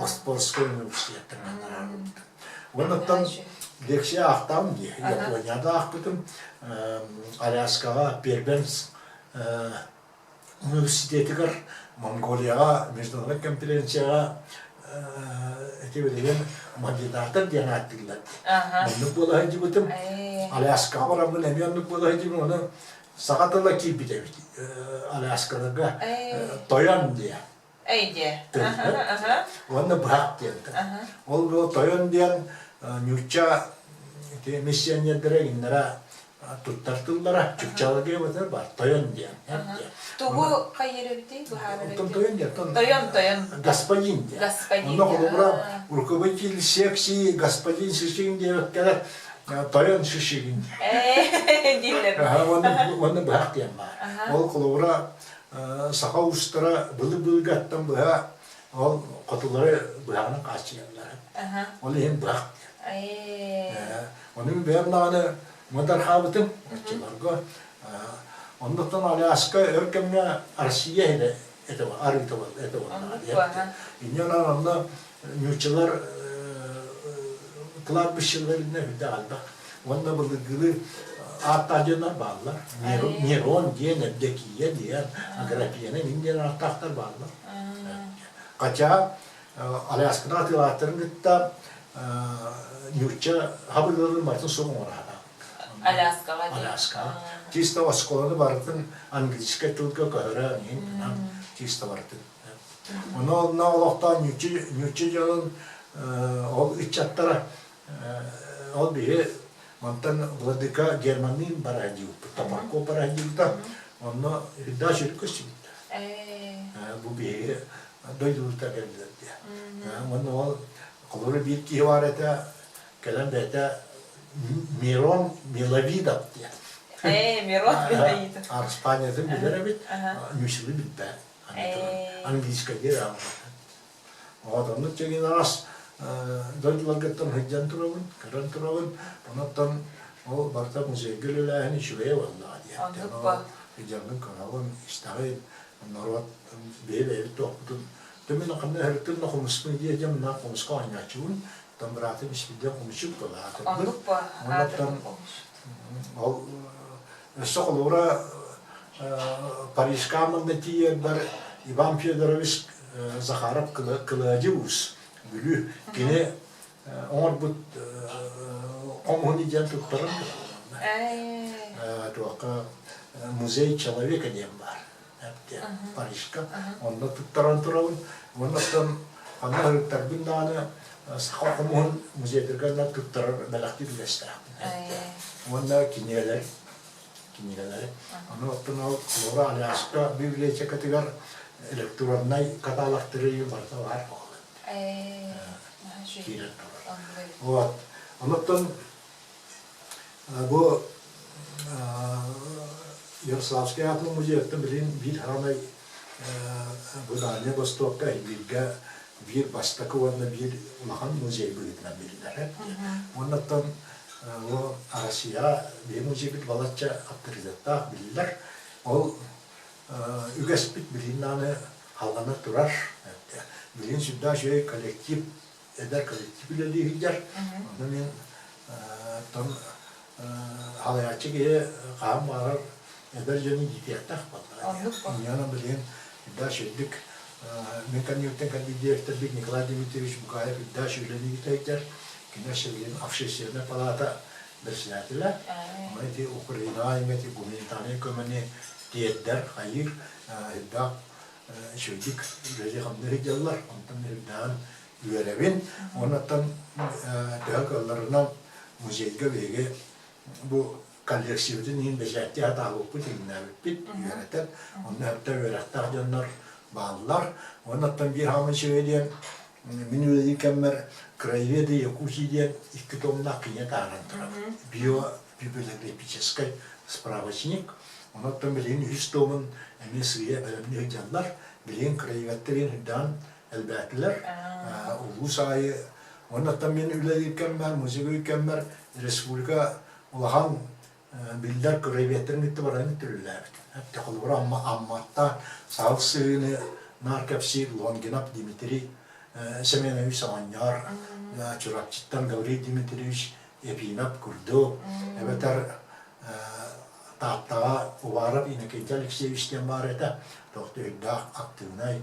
Оспорскай университеттан гонорар ылбытым. Оннуттан лекция аахтаҕым дии. Японияда аахпытым. Аляскаҕа Первенс университетыгар Монголияҕа международный конференцияҕа ити билигин модератор диэн ааттыыллар. Оннук буола сылдьыбытым. Аляскаҕа бараммын эмиэ оннук буола сылдьыбытым. Ону саха тыла киирбит эбит Аляскаларга тойон диэн. Эйдиэ. Уонна быһах диэн. Ол бу тойон диэн нуучча миссионердара иннара туттар тыллара чукчаларга эбэтэр бар тойон диэн. Тугу хайыр эбитий быһаарар эбитий? Тойон диэн. Тойон, тойон. Господин диэн. Господин. Онно холобура руководитель секции господин Шишигин диэбэккэлэр тойон Шишигин. Дииллэр. Уонна быһах диэн баар. Ол холобура саха уустара былы-былгаттан быһа ол хотулары быһаҕынан хааччыйаллара. Ол иһин быһах диэн. Ону бэйэм даҕаны муодархаабытым оччолорго. Оннуттан Аляска өр кэмҥэ Россия иһинэ этэ арыыта этэ буоллаҕа диэн. Инньэ гынан онно нууччалар кладбищеларына үрдээх элбэх. Уонна былыргылыы ааттаах дьоннор бааллар. Нерон диэн, Евдокия диэн, Аграфена мин диэн ааттаахтар бааллар. Хотя Алясканы атыылааттарын кытта нуучча хабылларын барытын суох оҥоро Аляскаҕа Аляскаҕа. Чисто оскуоланы барытын английскай тылга көһөрө иһин чисто барытын. Ону онно олохтоох ньучча дьонун ол ыччаттара ол биһи мантан Владыка Германныын бара диэбиппит, Топорков бара диэбитэ. Онно үрдээх сүрүк көстүбүттэр. Бу биһиги дойдубуттар кэллилэр диye. Уонна ол холобура биир киһи баар этэ, кэлэн бэйэтэ Мирон Миловидов диye. Мирон Миловидов. Испаниятын билэр эбит, ньуччалыы билбэт. Английскайдыы Оннук чэгин араас дойдуларгыттан сылдьан турабын, көрөн турабын. Онон ол барыта музейга үлэлээһин үчүгэйэ буоллаҕа диэн. Сылдьаҥҥын көрөҕүн, истэҕин, норуот бэйэ-бэйэбит туохпутун. Мин ханна өһөрүттэн да хомуспун диэдьэм, мына хомуска оонньооччубун, оттон быраатым Испирдиэн хомусчут буола аатырбыт. Оннук бу Оннуктан аатырбыт хомусчут. Ол өссө холобура Парижка манна тиийэрбэр Иван Федорович Захаров Кылыадьы уус Бүлүү кини оҥорбут хомуһун илдьэн туттаран туохха музей человека диэн баар Парижка онно туттаран турабын уонна ханна ырыттарбын даҕаны саха хомуһун музейдарга туттарар бэлэхтиир үгэстээхпин уонна кинигэлэр кинигэлэри ону оттон ол Флора Аляска библиотекатыгар электроннай каталогтары барыта баар буолла киирэн турар. Вот. Онуттан бу Ярославскай аатынан музейыттан билигин биир харамай бу Дальнай Востокка бииргэ биир бастакы уонна биир улахан музей быһыытынан биллэр. Уоннаттан бу Россия биһи музейбит балачча авторитеттаах биллэр. Ол үгэспит билигин даҕаны халҕана турар. Билигин сүрдээх үчүгэй коллектив, эдэр коллектив үлэлии сылдьар. Онно мин оттон халайааччы киһи хаһан баҕарар эдэр дьону иитиэхтээх буоллаҕа. Инньэ билигин үрдээх үчүгэйдик мин кэннибиттэн кэлбит дириэктэрбит Николай Дмитриевич Бугаев үрдээх үлэлии сылдьар. Кини өссө билигин общественная палата председателэ. Онон ити Украинаҕа эти гуманитарнай көмөнү тиэрдэр, хайыыр элбэх үчүгэйдик үлэлии-хамныы сылдьаллар. Онтон үрдээн үөрэбин. Оннуттан төһө кыалларынан музейга биһиги бу коллекциябытын иһин бэчээттии сатаабыппыт, иҥнээбиппит, үөрэтэн. Онно өттө үөрэхтээх дьоннор бааллар. Оннуттан биир хааман үчүгэй диэн мин үлэлиир кэммэр краеведы Якутии диэн икки томнаах кинигэ таһааран турабыт. Био библиографическай справочник. Онон билигин үһүс томун эмиэ сыыйа бэлэмнии сылдьаллар. Билигин краеведтэр үрдээн элбээтилэр. Улуус аайы Оннуттан мин үлэлиир кэммэр, музейга кэммэр республика улахан биллэр краеведтэрин кытта баран түрүллээбит. Холобура Амматта Саал сыһыыны наар кэпсиир Лонгинов Дмитрий Семенович оҕонньор, Чурапчыттан Гаврил Дмитриевич Епимов курдук, эбэтэр Тааттаҕа Уваров Иннокентий Алексеевич диэн баар этэ, туох да үрдээх актыыбынай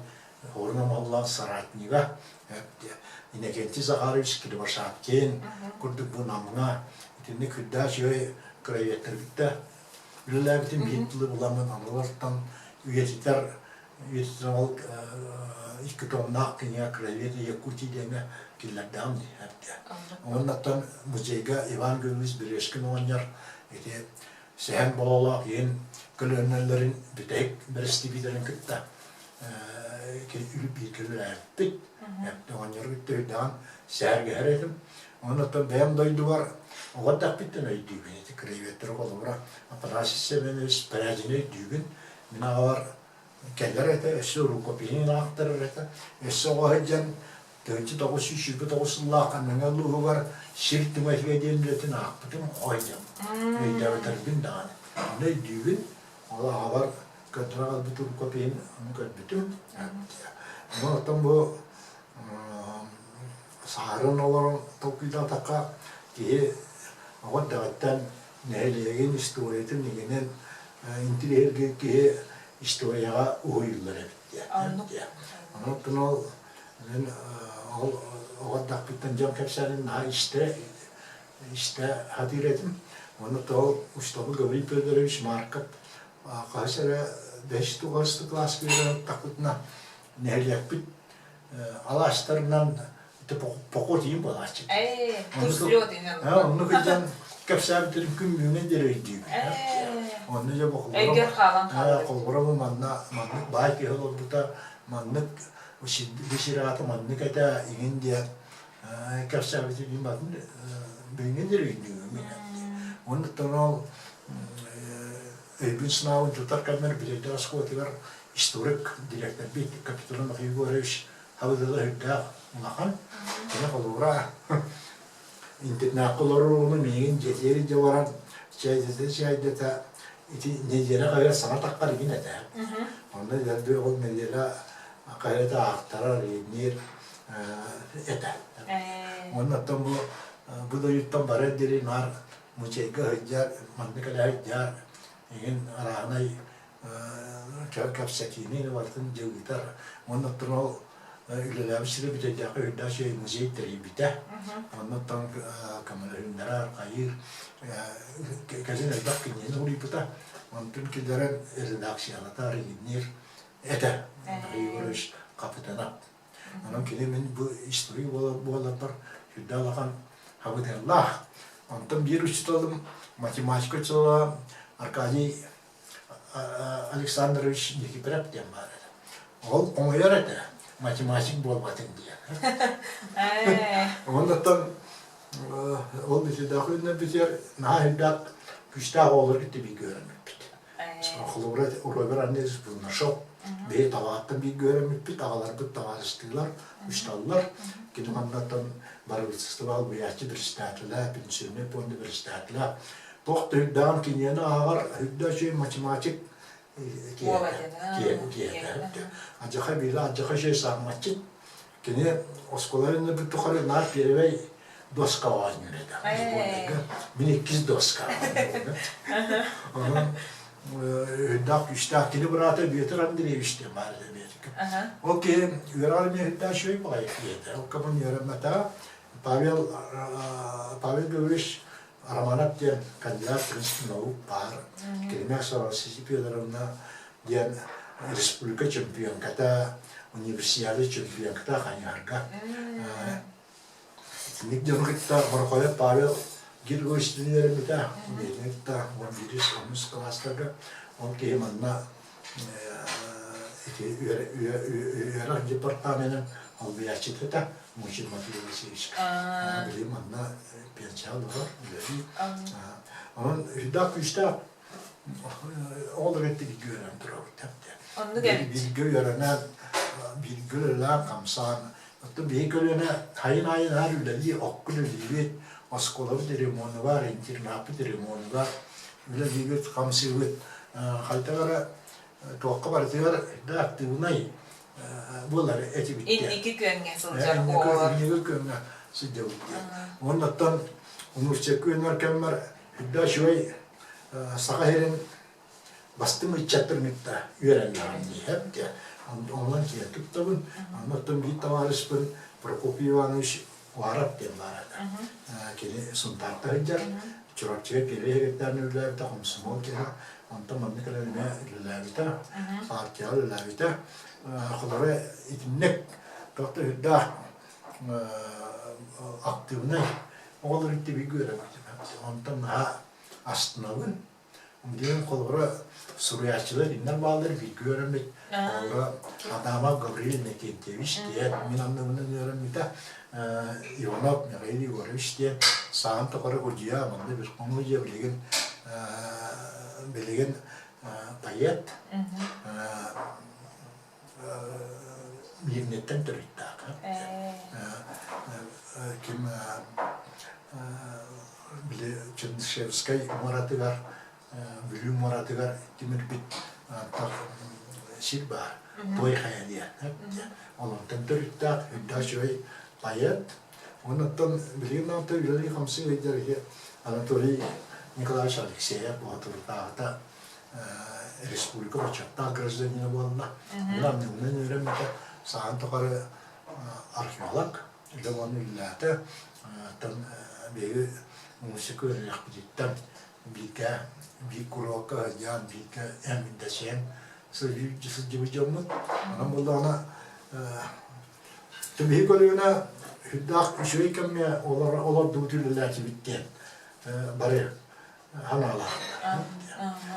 орун оҥоһуллан соратнига Иннокентий Захарович Кривошапкин курдук бу Намҥа итинник үрдээх үчүгэй краеведтарбытта үлэлээбитин биир тылы буламмын аналартан үйэтитэр үйэтитэр ол икки томнаах кинигэ краевед Якутии диэҥҥэ киллэрдэҕим дии Уоннаттан музейга Иван Гаврилович Бережкин оҕонньор ити Сэһэн Бололоох иһин көлүөнэлэрин бүтэһик бэрэстэбиитэлин кытта бииргэ үлэлээбиппит. Оҕонньору кытта үрдэҕин сэһэргэһэр этим. Оннуттан бэйэм дойдубар оҕо эрдэхпиттэн өйдүүбүн. Ити краеведтэр холобура Афанасий Семенович Порядины өйдүүбүн. Мин аҕабар кэлэр этэ, өссө рукопиһин аахтарар этэ. Өссө оҕо сылдьан 1929 сыллаах Мэҥэ улууһугар сир түҥэтигэ диэн үлэтин аахпытым оҕо сылдьан. Өйдөөбөтөрбүн даҕаны. Ону өйдүүбүн. Ол аҕабар көрдөрө аҕалбыт рукопиһин ону көрбүтүм. Онон оттон бу саһарын олорон толкуйдаатахха киһи оҕо эрдэҕиттэн нэһилиэгин историятын иҥинэн интириэһиргиир киһи историяҕа уһуйуллар эбит диэн. Онон ол мин ол оҕо эрдэхпиттэн дьон кэпсээнин наһаа истэ истэ сатыыр этим. Уонна ол учууталбыт Гаврил Федорович Марков хаһыс эрэ бэһис туҕарысты кылааска үөрэнэн тахпытына нэһилиэкпит алаастарынан поход иин буолааччы. Онну кыдьан кэпсээбиттерин күн бүгүҥҥэ диэри өйдүүбүн. Онно дьэ Өйгөр хаалан хаалбыт. Холобура манна маннык баай киһи олорбута, маннык бу сир аата маннык этэ иҥин диэн кэпсээбитин батын бүгүҥҥэ диэри өйдүүбүн. Оннуттан ол өйбүн-санаабын тутар кэммэр Билэрдээх оскуолатыгар историк дириэктэрбит Капитон Михаил Егорович Хабыдыла үрдээх улахан. Кини холобура интернакка олорор оҕону миигин дьиэтигэр илдьэ баран чээйдэтэ-чээйдэтэ ити нэдиэлэ хаһыат саҥа таххар игин этэ. Онно дэлби ол нэдиэлэ Хаһыаты аахтарар, иинниир этэ. Уонна оттон бу бу дойдуттан барар диэри наар музейга сылдьар, манна кэлэ сылдьар, игин арааһынай кэпсэтиини барытын дьэ ыытар. Уонна оттон ол үлэлээбит сирэ Бүтэйдээххэ үрдээх үчүгэй музей тэрийбитэ. Онно оттон көмөлөһүннэрэр, хайыыр, кэлин элбэх кинигэни суруйбута. Онтун киллэрэн редакциялатар, иинниир этэ Андрей Егорович Капитанов. Онон кини мин бу история буоларбар сүрдээх улахан хабытыаллаах. Онтон биир учууталым математика учуутала Аркадий Александрович Никифоров диэн баар этэ. Ол оҥойор этэ, математик буолбатын диэн. Оннуттан ол бүтүдээх үүннэрбитигэр наһаа элбэх күүстээх оҕолор кытта бииргэ үөрэммиппит. Холобура, Роберт Андреевич Бурнашов биһи табааттан бииргэ үөрэммиппит, аҕаларбыт табаарыстыылар, учууталлар. Кини маннаттан барыбытсыстыба албыйааччы председателэ, пенсионный пуонда председателэ. Туох да үрдэҕин кинигэни ааҕар, үрдэ үчүгэй математик киһи. Адьаха биирэ адьаха үчүгэй саамматчыт. Кини оскуола иннибит тухары наар первэй доска оонньуур этэ. Сборнайга мин иккис доска Онон үрдээх күүстээх кини быраата Бүөтүр Андреевич диэн баар этэ Бүөтүкэ. Ол киһи үөрэҕэр эмиэ үрдээх үчүгэй баҕайы киһи этэ. Ол кэмин үөрэммэтэҕэ. Павел Павел Григорьевич Романов диэн кандидат принцип наук баар. Кинимэх Сарасити Федоровна диэн республика чемпионката, универсиада чемпионката Хайыһарга. Итинник дьону кытта Морохоев Павел Григорьевич үөрэммитэ. Бэйэтин кытта 11 онус кылаастарга. Ол киһи манна ити үөрэх департаменын албыйааччыта этэ Мучин Матвей Васильевич. Били манна пенсияҕа олорор, үлэлиир. Онон үрдээх күүстээх оҕолор өттө бииргэ үөрэнэн турабыт. Оннук эбит. Бииргэ үөрэнэн, бииргэ үлэлээн, хамсаан. Оттон биһиги көлүөнэ сайын аайы наар үлэлии, окко үлэлиибит, оскуолабыт ремонугар, интернаппыт ремонугар үлэлиибит, хамсыыбыт. Хайдах эрэ туохха барытыгар да актыыбынай буолар этибит диэн. Инники күөҥҥэ сылдьар оҕолор. Инники күөҥҥэ сылдьабыт диэн. Уоннаттан университекка үөрэнэр кэммэр үрдэ үчүгэй Саха сирин бастыҥ ыччаттарын кытта үөрэннэҕим диэһэп диэн. Онон киэн туттабын. Оннуттан биир табаарыспын Прокопий Иванович Уаров диэн баар этэ. Кини Сунтаарта сылдьар, Чурапчыга первый секретарь үлэлээбитэ, хомсомуол киһи. Онтон манна кэлэн эмиэ үлэлээбитэ, партияҕа үлэлээбитэ. Холоро итинник туох да үрдээх актыыбынай оҕолор итти үөрэммитим. Онтон наһаа астынабын. Диэн холобура суруйааччылар иннэр бааллар бииргэ үөрэммит. Холобура Адамов Гаврил Иннокентьевич диэн мин анныбынан үөрэммитэ. Иванов Михаил Егорович диэн саан тухары удьуйа манна bir хомуйа билигин билигин поэт Миирнэттэн төрүттээх. Ким били Чернышевскай муоратыгар, Бүлүү муоратыгар тимирбит сир баар, Той хайа диэн. Олортон төрүттээх, үрдээх үчүгэй поэт. Оннуттан билигин даҕаны үлэлии-хамсыы сылдьар Анатолий Николаевич Алексеев боотурдааҕыта республика бочуоттаах гражданина буолла. Мин үөрэммитэ саһан тухары археолог, үлэ уонна үлэлээтэ. Оттон биһиги музыка үөрэхпититтэн бииргэ биир куруокка сылдьан, бииргэ эминдэсиэн сылдьыбыт дьоммут. Онон буоллаҕына биһи көлүөнэ сүрдээх үчүгэй кэмҥэ олордубут үлэлээтибит диэн бары ханаалаахтар.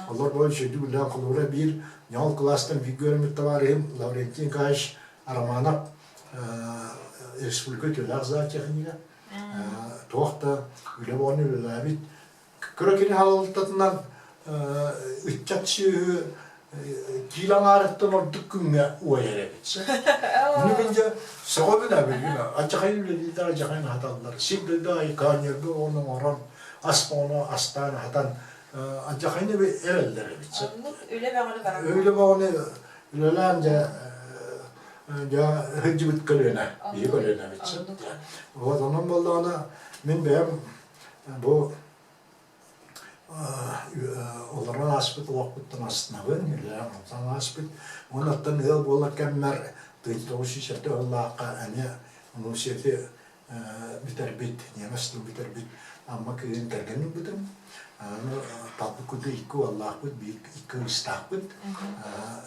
Олор бу үчүгэйдик үлэлээн холобура биир ньоол кылаастан бииргэ үөрэммит табаарыһым Лаврентий Николаевич Романов республика үтүөлээх зоотехнига туох да үлэ буолан үлэлээбит кыра кини салалтатынан ыччат сүөһү киил аҥаарыттан ордук күҥҥэ уойар эбит. Ону мин дьэ сөҕөбүн абилгин адьахай үлэлииллэр адьахайын аһаталлар. Сир дойду аайы каньерга оҕону оҥорон ас оҕону астаан аһатан адьахайын эрэллэр эбит. Оннук үлэ бөҕөнү баран. Үлэ бөҕөнү үлэлээн дьэ. Дьэ сылдьыбыт көлүөнэ, биһи көлүөнэбит. Вот онон буоллаҕына мин бэйэм бу олорон ааспыт олохпуттан астынабын, үлэлээн-хамсаан ааспыт. Уонна ыал буолар кэммэр 1907 сыллаахха эмиэ университеты бүтэрбит, ньиэмэс тылын бүтэрбит Амма кыыһын кэргэн ылбытым. Аны талбыт курдук икки уоллаахпыт, биир икки кыыстаахпыт,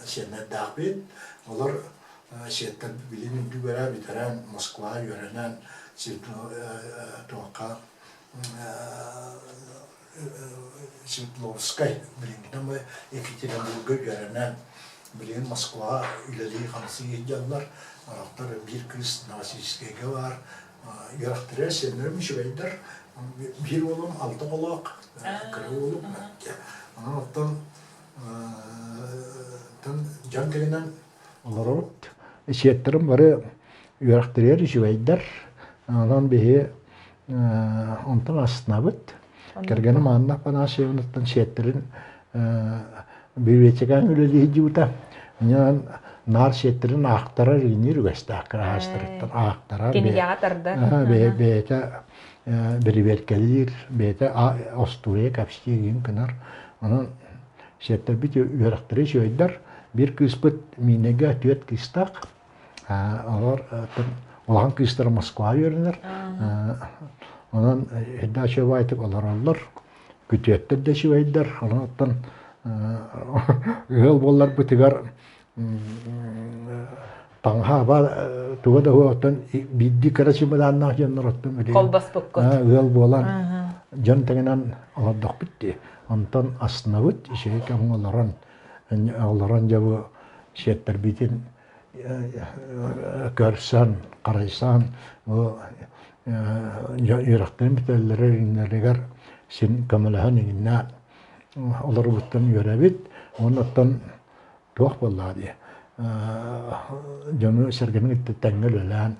сиэннэрдээхпит. Олор сиэттэр билин үрдүгэрэ бүтэрэн Москва үөрэнэн туохха Свердловскай билиҥҥитэ Екатеринбурга үөрэнэн билигин Москваҕа үлэлии-хамсыы сылдьаллар. Орохтор биир кыыс Новосибирскайга баар. Үөрэхтэрэ сиэннэрим үчүгэйдэр. Биир уолум алта оҕолоох, кыра уолум. Онон оттон дьон кэлинэн олоробут. Сиэттэрим бары үөрэхтэригэр үчүгэйдэр. Онон биһи онтон астынабыт. Кэргэним Анна Афанасьевнаттан сиэттэрин библиотекаҕа үлэлии сылдьыбыта. Онон наар сиэттэрин аахтарар иҥниир үгэстээх кыраһаастарыттан аахтарар. Кинигэҕэ тардар. Бэйэтэ бирибиэркэлиир, бэйэтэ остуоруйа кэпсиир игин гынар. Онон сиэттэрбит үөрэхтэрэ үчүгэйдэр. Биир кыыспыт Миинэгэ түөрт кыыстаах. Олор улахан кыыстара Москваҕа үөрэнэр. Онон эрдэ үчүгэйдик олороллор. Күтүөттэр да үчүгэйдэр. Онон оттон ыал буолларбытыгар таҥаһа туга да оттон биирдии кыра чымыдааннаах дьоннор оттон Холбоспуккут. ыал буолан дьон тэҥинэн олордохпут дии. Онтон астынабыт, үчүгэй кэмҥэ олорон олорон дьэ бу сиэттэрбитин көрсөн, харайсан бу үөрэхтэрин бүтэллэрэ иҥнэригэр син көмөлөһөн иҥиннэ олорбуттан үөрэбит. Оннуттан туох буоллаҕа дии дьону сэргэни кытта тэҥҥэ үлэлээн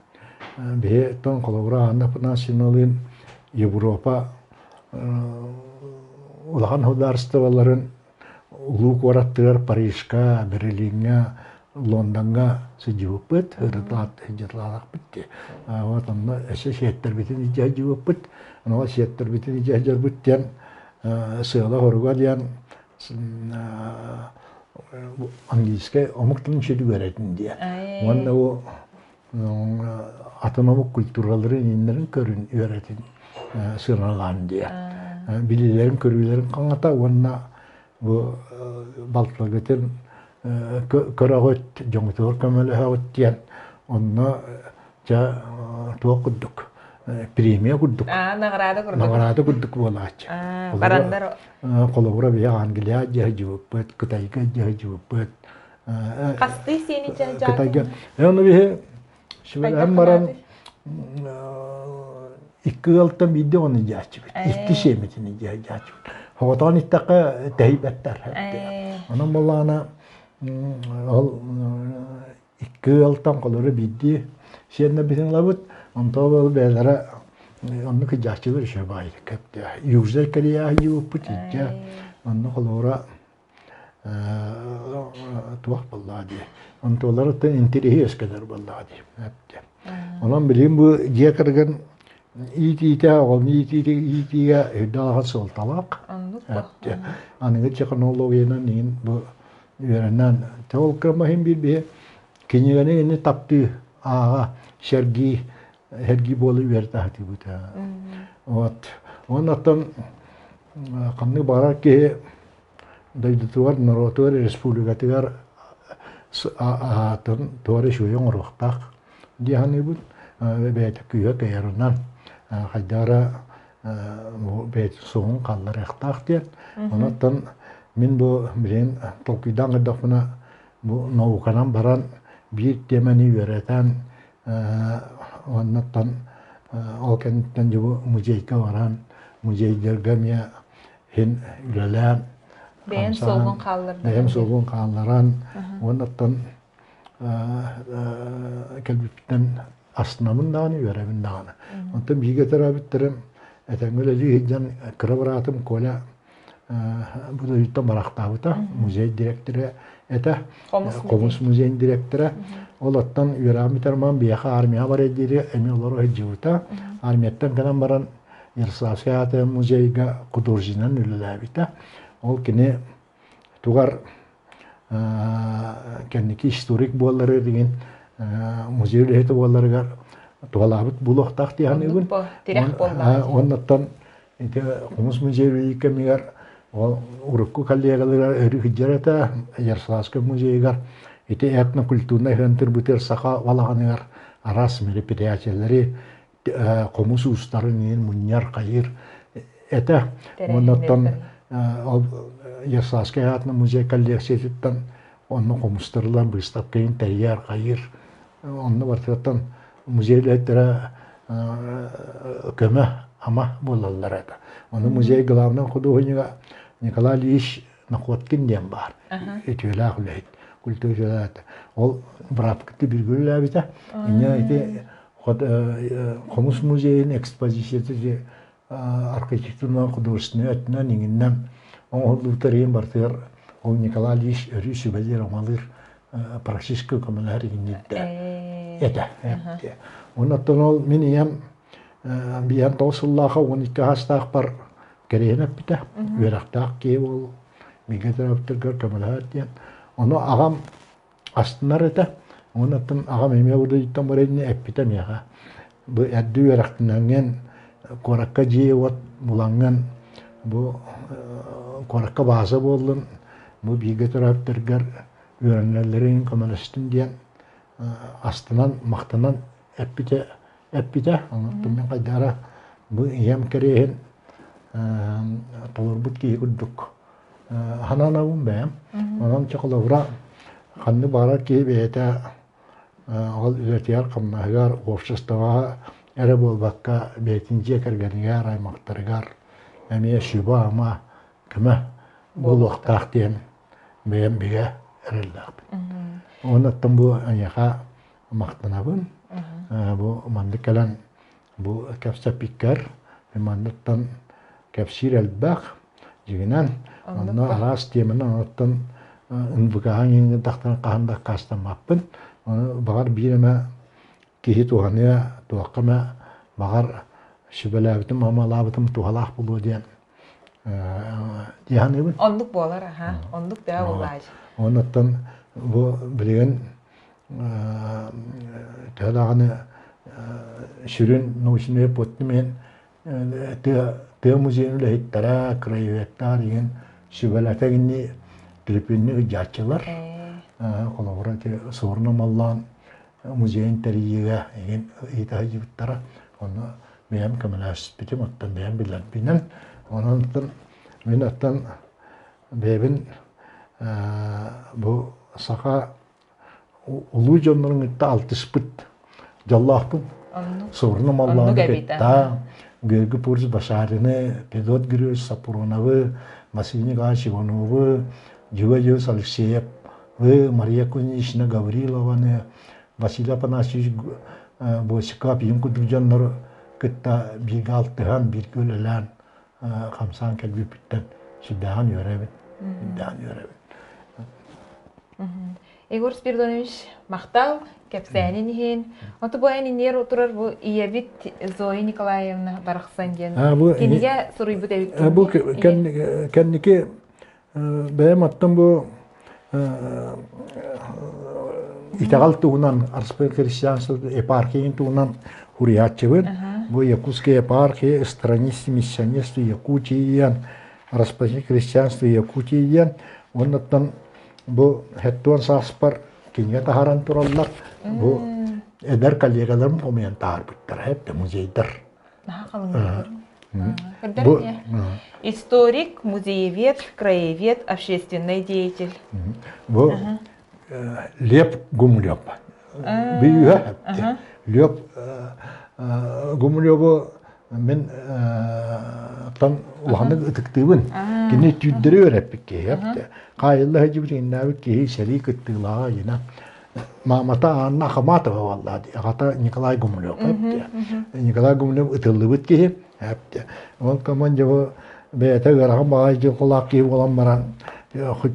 биһи тон холобура Анна Афанасьевналыын Европа улахан судаарыстыбаларын улуу куораттыгар Парижка, Берлиҥҥэ, Лондоҥҥа сылдьыбыппыт, ырытаат сылдьыталаахпыт дии. Вот онно өссө сиэттэрбитин илдьэ сылдьыбыппыт. Онно сиэттэрбитин илдьэ сылдьарбыт диэн сыала-соруга диэн английскай омук тылын сүрүгэрэтин диэн. Уонна бу атын омук культураларын ииннэрин көрүн үөрэтин сыаналаан диэн. Билиилэрин көрүүлэрин хаҥата уонна бу балтыларгытын көрөҕүт, дьоҥутугар көмөлөһөҕүт диэн онно дьэ туох курдук премия курдук наҕараада курдук наҕараада курдук буолааччы. Бараннар Холобура биһи Англия дьаһдьыбыппыт, Кытайга дьаһдьыбыппыт. Хастыы сиэни Кытайга. Ону биһи сүбэлэһэн баран икки ыалтан биирдэ ону дьааччыбыт. Икки сиэмитини дьааччыбыт. Хоҕотоон иттэххэ тэһийбэттэр. Онон буоллаҕына ол икки ыалтан холоро биирдии сиэннэрбитин ылабыт. Онтон ол бэйэлэрэ оннук ыдьааччылар еще баайы кэпте. Южный Корея юуппут иччэ. Онно холоро туох буоллаҕа дии. Онтуларыттан интириэһи үөскэтэр буоллаҕа дии. Онон билигин бу дьиэ кэргэн иитиитэ, оҕону иитиигэ үрдэ суолталаах. Аныгы технологиянан иин бу үөрэнэн ол кыамаһын биир биһи кинигэни ини таптыы ааҕа сэргии сэргии буола үөрэтэ сатыыбыт вот оннуттан ханнык баҕарар киһи дойдутугар норуотугар республикатыгар аатын туора үчүгэй оҥоруохтаах дии саныыбын бэйэтэ күүһэ кыайарынан хайдах эрэ бэйэтин суоһун хаалларыахтаах диэн. Онон мин бу билигин толкуйдаан көрдөхпүнэ бу науканан баран биир тиэмэни үөрэтэн уоннаттан ол кэнниттэн дьэ бу музейга баран музейдарга эмиэ иһин үлэлээн бэйэм суолгун хааллардан бэйэм суолгун хаалларан уоннаттан кэлбиппиттэн астынабын даҕаны, үөрэбин даҕаны. Онтон бииргэ төрөөбүттэрим этэҥҥэ үлэлии сылдьан кыра быраатым Коля Бу дойдуттан барахтаабыта, музей директора этэ, Хомус музейын директора. Ол оттон үөрэҕин бүтэрмэн биһиэхэ армияҕа барар диэри эмиэ олоро сылдьыбыта. Армияттан кэлэн баран Ярославскай ааты музейга художнигынан үлэлээбитэ. Ол кини тугар кэнники историк буоллары деген музей үлэһитэ буолларыгар туһалаабыт буолуохтаах дии саныыбын. Оннуттан ити Хомус музей кэмигэр ол урукку коллегаларыгар өрүү сылдьар этэ Ярославскай музейыгар ити этнокультурнай ыһыантырбытыгар саха балаҕаныгар араас мероприятиелэри хомус уустарын иһин мунньар хайыыр этэ. Оннуттан ол Ярославскай аатынан музей коллекциятыттан онно хомустарылан быыстапка иһин тэрийэр хайыыр онно барытыттан музей үлэһиттэрэ көмө ама буолаллар этэ. Ону музей главнай худуоһунньуга Николай Ильич Находкин диэн баар. Үтүөлээх үлэһит, культура үлэһитэ. Ол быраапкыты бииргэ үлэлээбитэ. Инньэ ити Хомус музейын экспозицията архитектурнай художественнай өттүнэн иҥиннэн оҥоһуллубута иһин барытыгар ол Николай Ильич өрүү сүбэлиир амалыыр практически көмөлөһөр иҥиннирдэ этэ. Оннуттан ол мин ийэм биэһэн тоҕус сыллааха 12 саастаахпар кэриэһин эппитэ. Үөрэхтээх киһи буол, бииргэ төрөөбүттэргэр көмөлөһөр диэн. Ону аҕам астынар этэ. Онон аҕам эмиэ удайыттан барайны эппитэ миэхэ. Бу эрдэ үөрэхтэнэҥҥин куоракка дьиэ-уот булаҥҥын бу куоракка бааза буоллун, бу бииргэ төрөөбүттэргэр үөрэнэллэрин көмөлөстүн диэн астынан, махтанан эппитэ эппитэ. Онон мин хайдара бу ийэм кэриэһин толорбут киһи курдук Ханаанабын бэйэм. Онон чэ холобура ханнык баҕарар киһи бэйэтэ ол үлэтигэр-хамнаһыгар, обществоҕа эрэ буолбакка бэйэтин дьиэ кэргэнигэр, аймахтарыгар эмиэ сүбэ-ама, көмө буолуохтаах диэн бэйэм бигэ эрэллээхпин. Онон бу эйиэхэ махтанабын. Бу маннык кэлэн Бу кэпсэппиккэр манныттан кэпсиир элбэх. Дьиҥинэн, онно араас тиэмэни оттон НВК-ҕа иҥнэтэхтэрин хаһан да аккаастаммаппын. Ону баҕар биир эмэ киһи туһаныа, туохха эмэ баҕар сүбэлээбитим, амалаабытым туһалаах буолуо диэн дии саныыбын. Оннук буолар, аха. Оннук да буолааччы. Оннуттан бу билигин төһө даҕаны сүрүн научнай пуотум иһин тыа музейын үлэһиттэрэ, краеведтар иһин сүбэлэтэ гинни трипинни ыдьааччылар. Холобура ити Суорна Маллаан музейын тэрийиигэ иһин ыйыта сылдьыбыттара. Онно бэйэм көмөлөспүтүм, оттон бэйэм билэрбинэн. Онон мин оттон бэйэбин бу саха улуу дьоннорун кытта алтыспыт дьоллоохпун. Суорна Маллааны кытта Георгий Павлович Башарины, Федот Григорьевич Сапроновы, Василий Николаевич Ивановы, Дьуга Алексеевы, Мария Кузьминична Гаврилованы, Василий Афанасьевич Босиков ийэм курдук дьоннору кытта бииргэ алтыһан, бииргэ үлэлээн, хамсаан кэлбиппиттэн сүрдээҕин үөрэбин, сүрдээҕин үөрэбин. Егор Спиридонович, махтал кэпсээнин иһин. Оту бу эн иннигэр турар бу ийэбит Зоя Николаевна барахсан диэн кинигэ суруйбут эбиккин. Бу кэнники бэйэм оттон бу итэҕэл туһунан Арспай христианство епархийын туһунан суруйааччыбын. Бу Якутская епархия страницы миссионерства Якутии диэн Распасение христианства Якутии диэн уоннаттан бу 70 сааспар кинигэ таһааран тураллар. Бу эдэр коллегаларым хомуйан таһаарбыттара, эптэ музейдар. Бу Историк, музеевед, краевед, общественный деятель. Бу Лев Гумлев. Бүйүһэ Лев Гумлеву мин тан улаханнык ытыктыыбын. Кини түүрдэри үөрэппит киһи. Хаайылла сылдьыбыт иҥнээбит киһи сэрии кыттыылааҕа гина. Маамата Анна Ахаматова буолла аҕата Николай Гумлев. Николай Гумлев ытыллыбыт киһи. Ол командиры бэйэтэ ыарахан баҕайы дьылҕалаах киһи буолан баран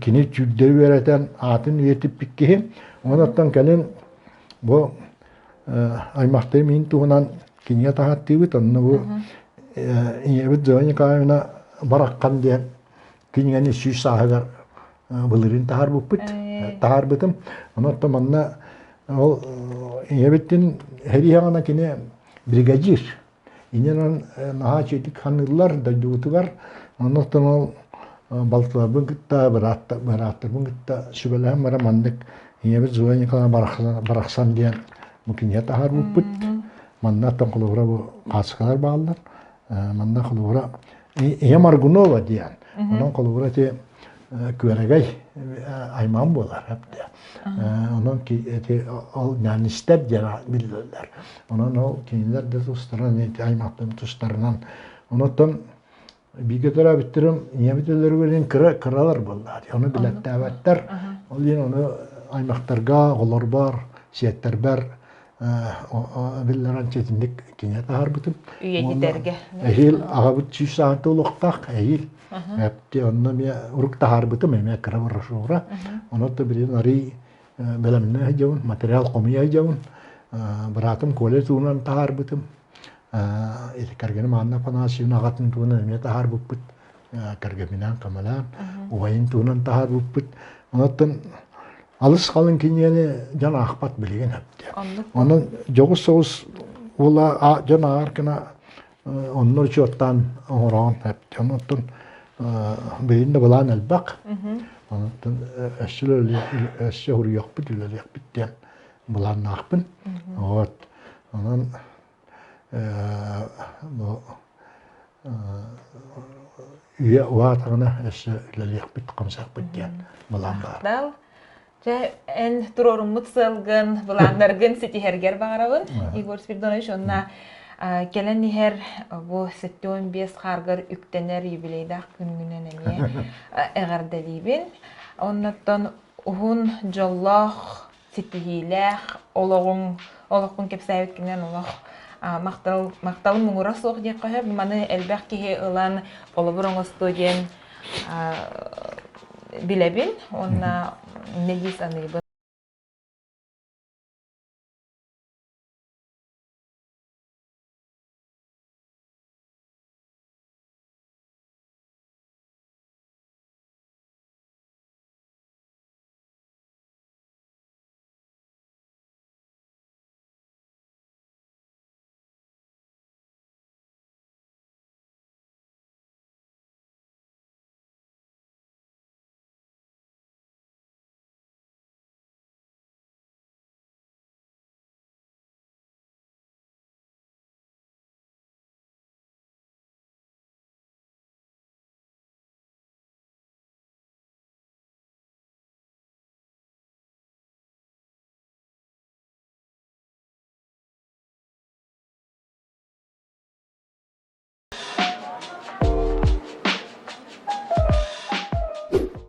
кини түүрдэри үөрэтэн аатын үйэтиппит киһи. Онон кэлин бу аймахтарым иин туһунан кинигэ таһааттыыбыт. Онно бу ийэбит Зоя Николаевна Бараххан диэн кинигэни сүүс сааһыгар былырыын таһаарбыппыт, таһаарбытым. Онон манна ол ийэбиттин һэриэҕинэ кини бригадир. Иннинэн наһаа үчүгүйдүк ханыыллар дойдубутугар. Онон ол балтыларбын кытта, бырааттарбын кытта сүбэлэһэн баран маннык ийэбит Зоя Николаевна барахсан диэн бу кинигэ таһаарбыппыт. Манна оттон холобура бу хаачыскалар бааллар. Манна холобура ийэм Аргунова диэн. Онон холобура ити күөрэгэй аймаҕым буолар эбдэ. Онон ити ол нянистэр диэн биллэллэр. Онон ол кинилэр да тустарынан ити аймахтарым тустарынан. Онон бииргэ төрөөбүттэрим ийэбит өлөрүгэр кыра кыралар буоллаат. Ону билэттээбэттэр. Ол иһин ону аймахтарга, оҕолорбор, сиэттэрбэр биллэрэн чэтинник кинигэ таһаарбытым. Үйэтитэргэ. Эһиил аҕабыт сүүс саҕата олохтоох эһиил. Эпти онно эмиэ урук таһаарбытым эмиэ кыра брошюра. Онон то билигин арый бэлэмнээх сылдьабын, материал хомуйа сылдьабын. Быраатым Коля туһунан таһаарбытым. Ити кэргэним Анна Афанасьевна аҕатын туһунан эмиэ таһаарбыппыт. Кэргэминээн көмөлөөн, убайын туһунан таһаарбыппыт. Онон алыс халыҥ кинигэни дьон аахпат билигин эптэ. Онон дьоҕус соҕус уола дьон ааҕар гына онно учуоттаан оҥороон эптэ. Онон билигин да былаан элбэх. Онон өссө өссө уруйуохпут, үлэлиэхпит диэн былааннаахпын. Вот. Онон үйэ уһаатаҕына өссө үлэлиэхпит, хамсаахпыт диэн былаан баар. Дал, дьэ, эн туруоруммут сыалгын, былааннаргын ситиһэргэр баҕарабын. Егор Спиридонович, уонна кэлэн иһэр бу 75 хааргар үктэнэр юбилейдаах күнгүнэн эмиэ эҕэрдэлиибин. Оннуттан уһун, дьоллоох ситиһиилээх олоҕуҥ, олоххун кэпсээбиккинэн олох махтал, махталым муҥура суох диэххэ сөп. Маны элбэх киһи ылан холобур оҥостуо диэн билэбин уонна инньэ дии саныыбын.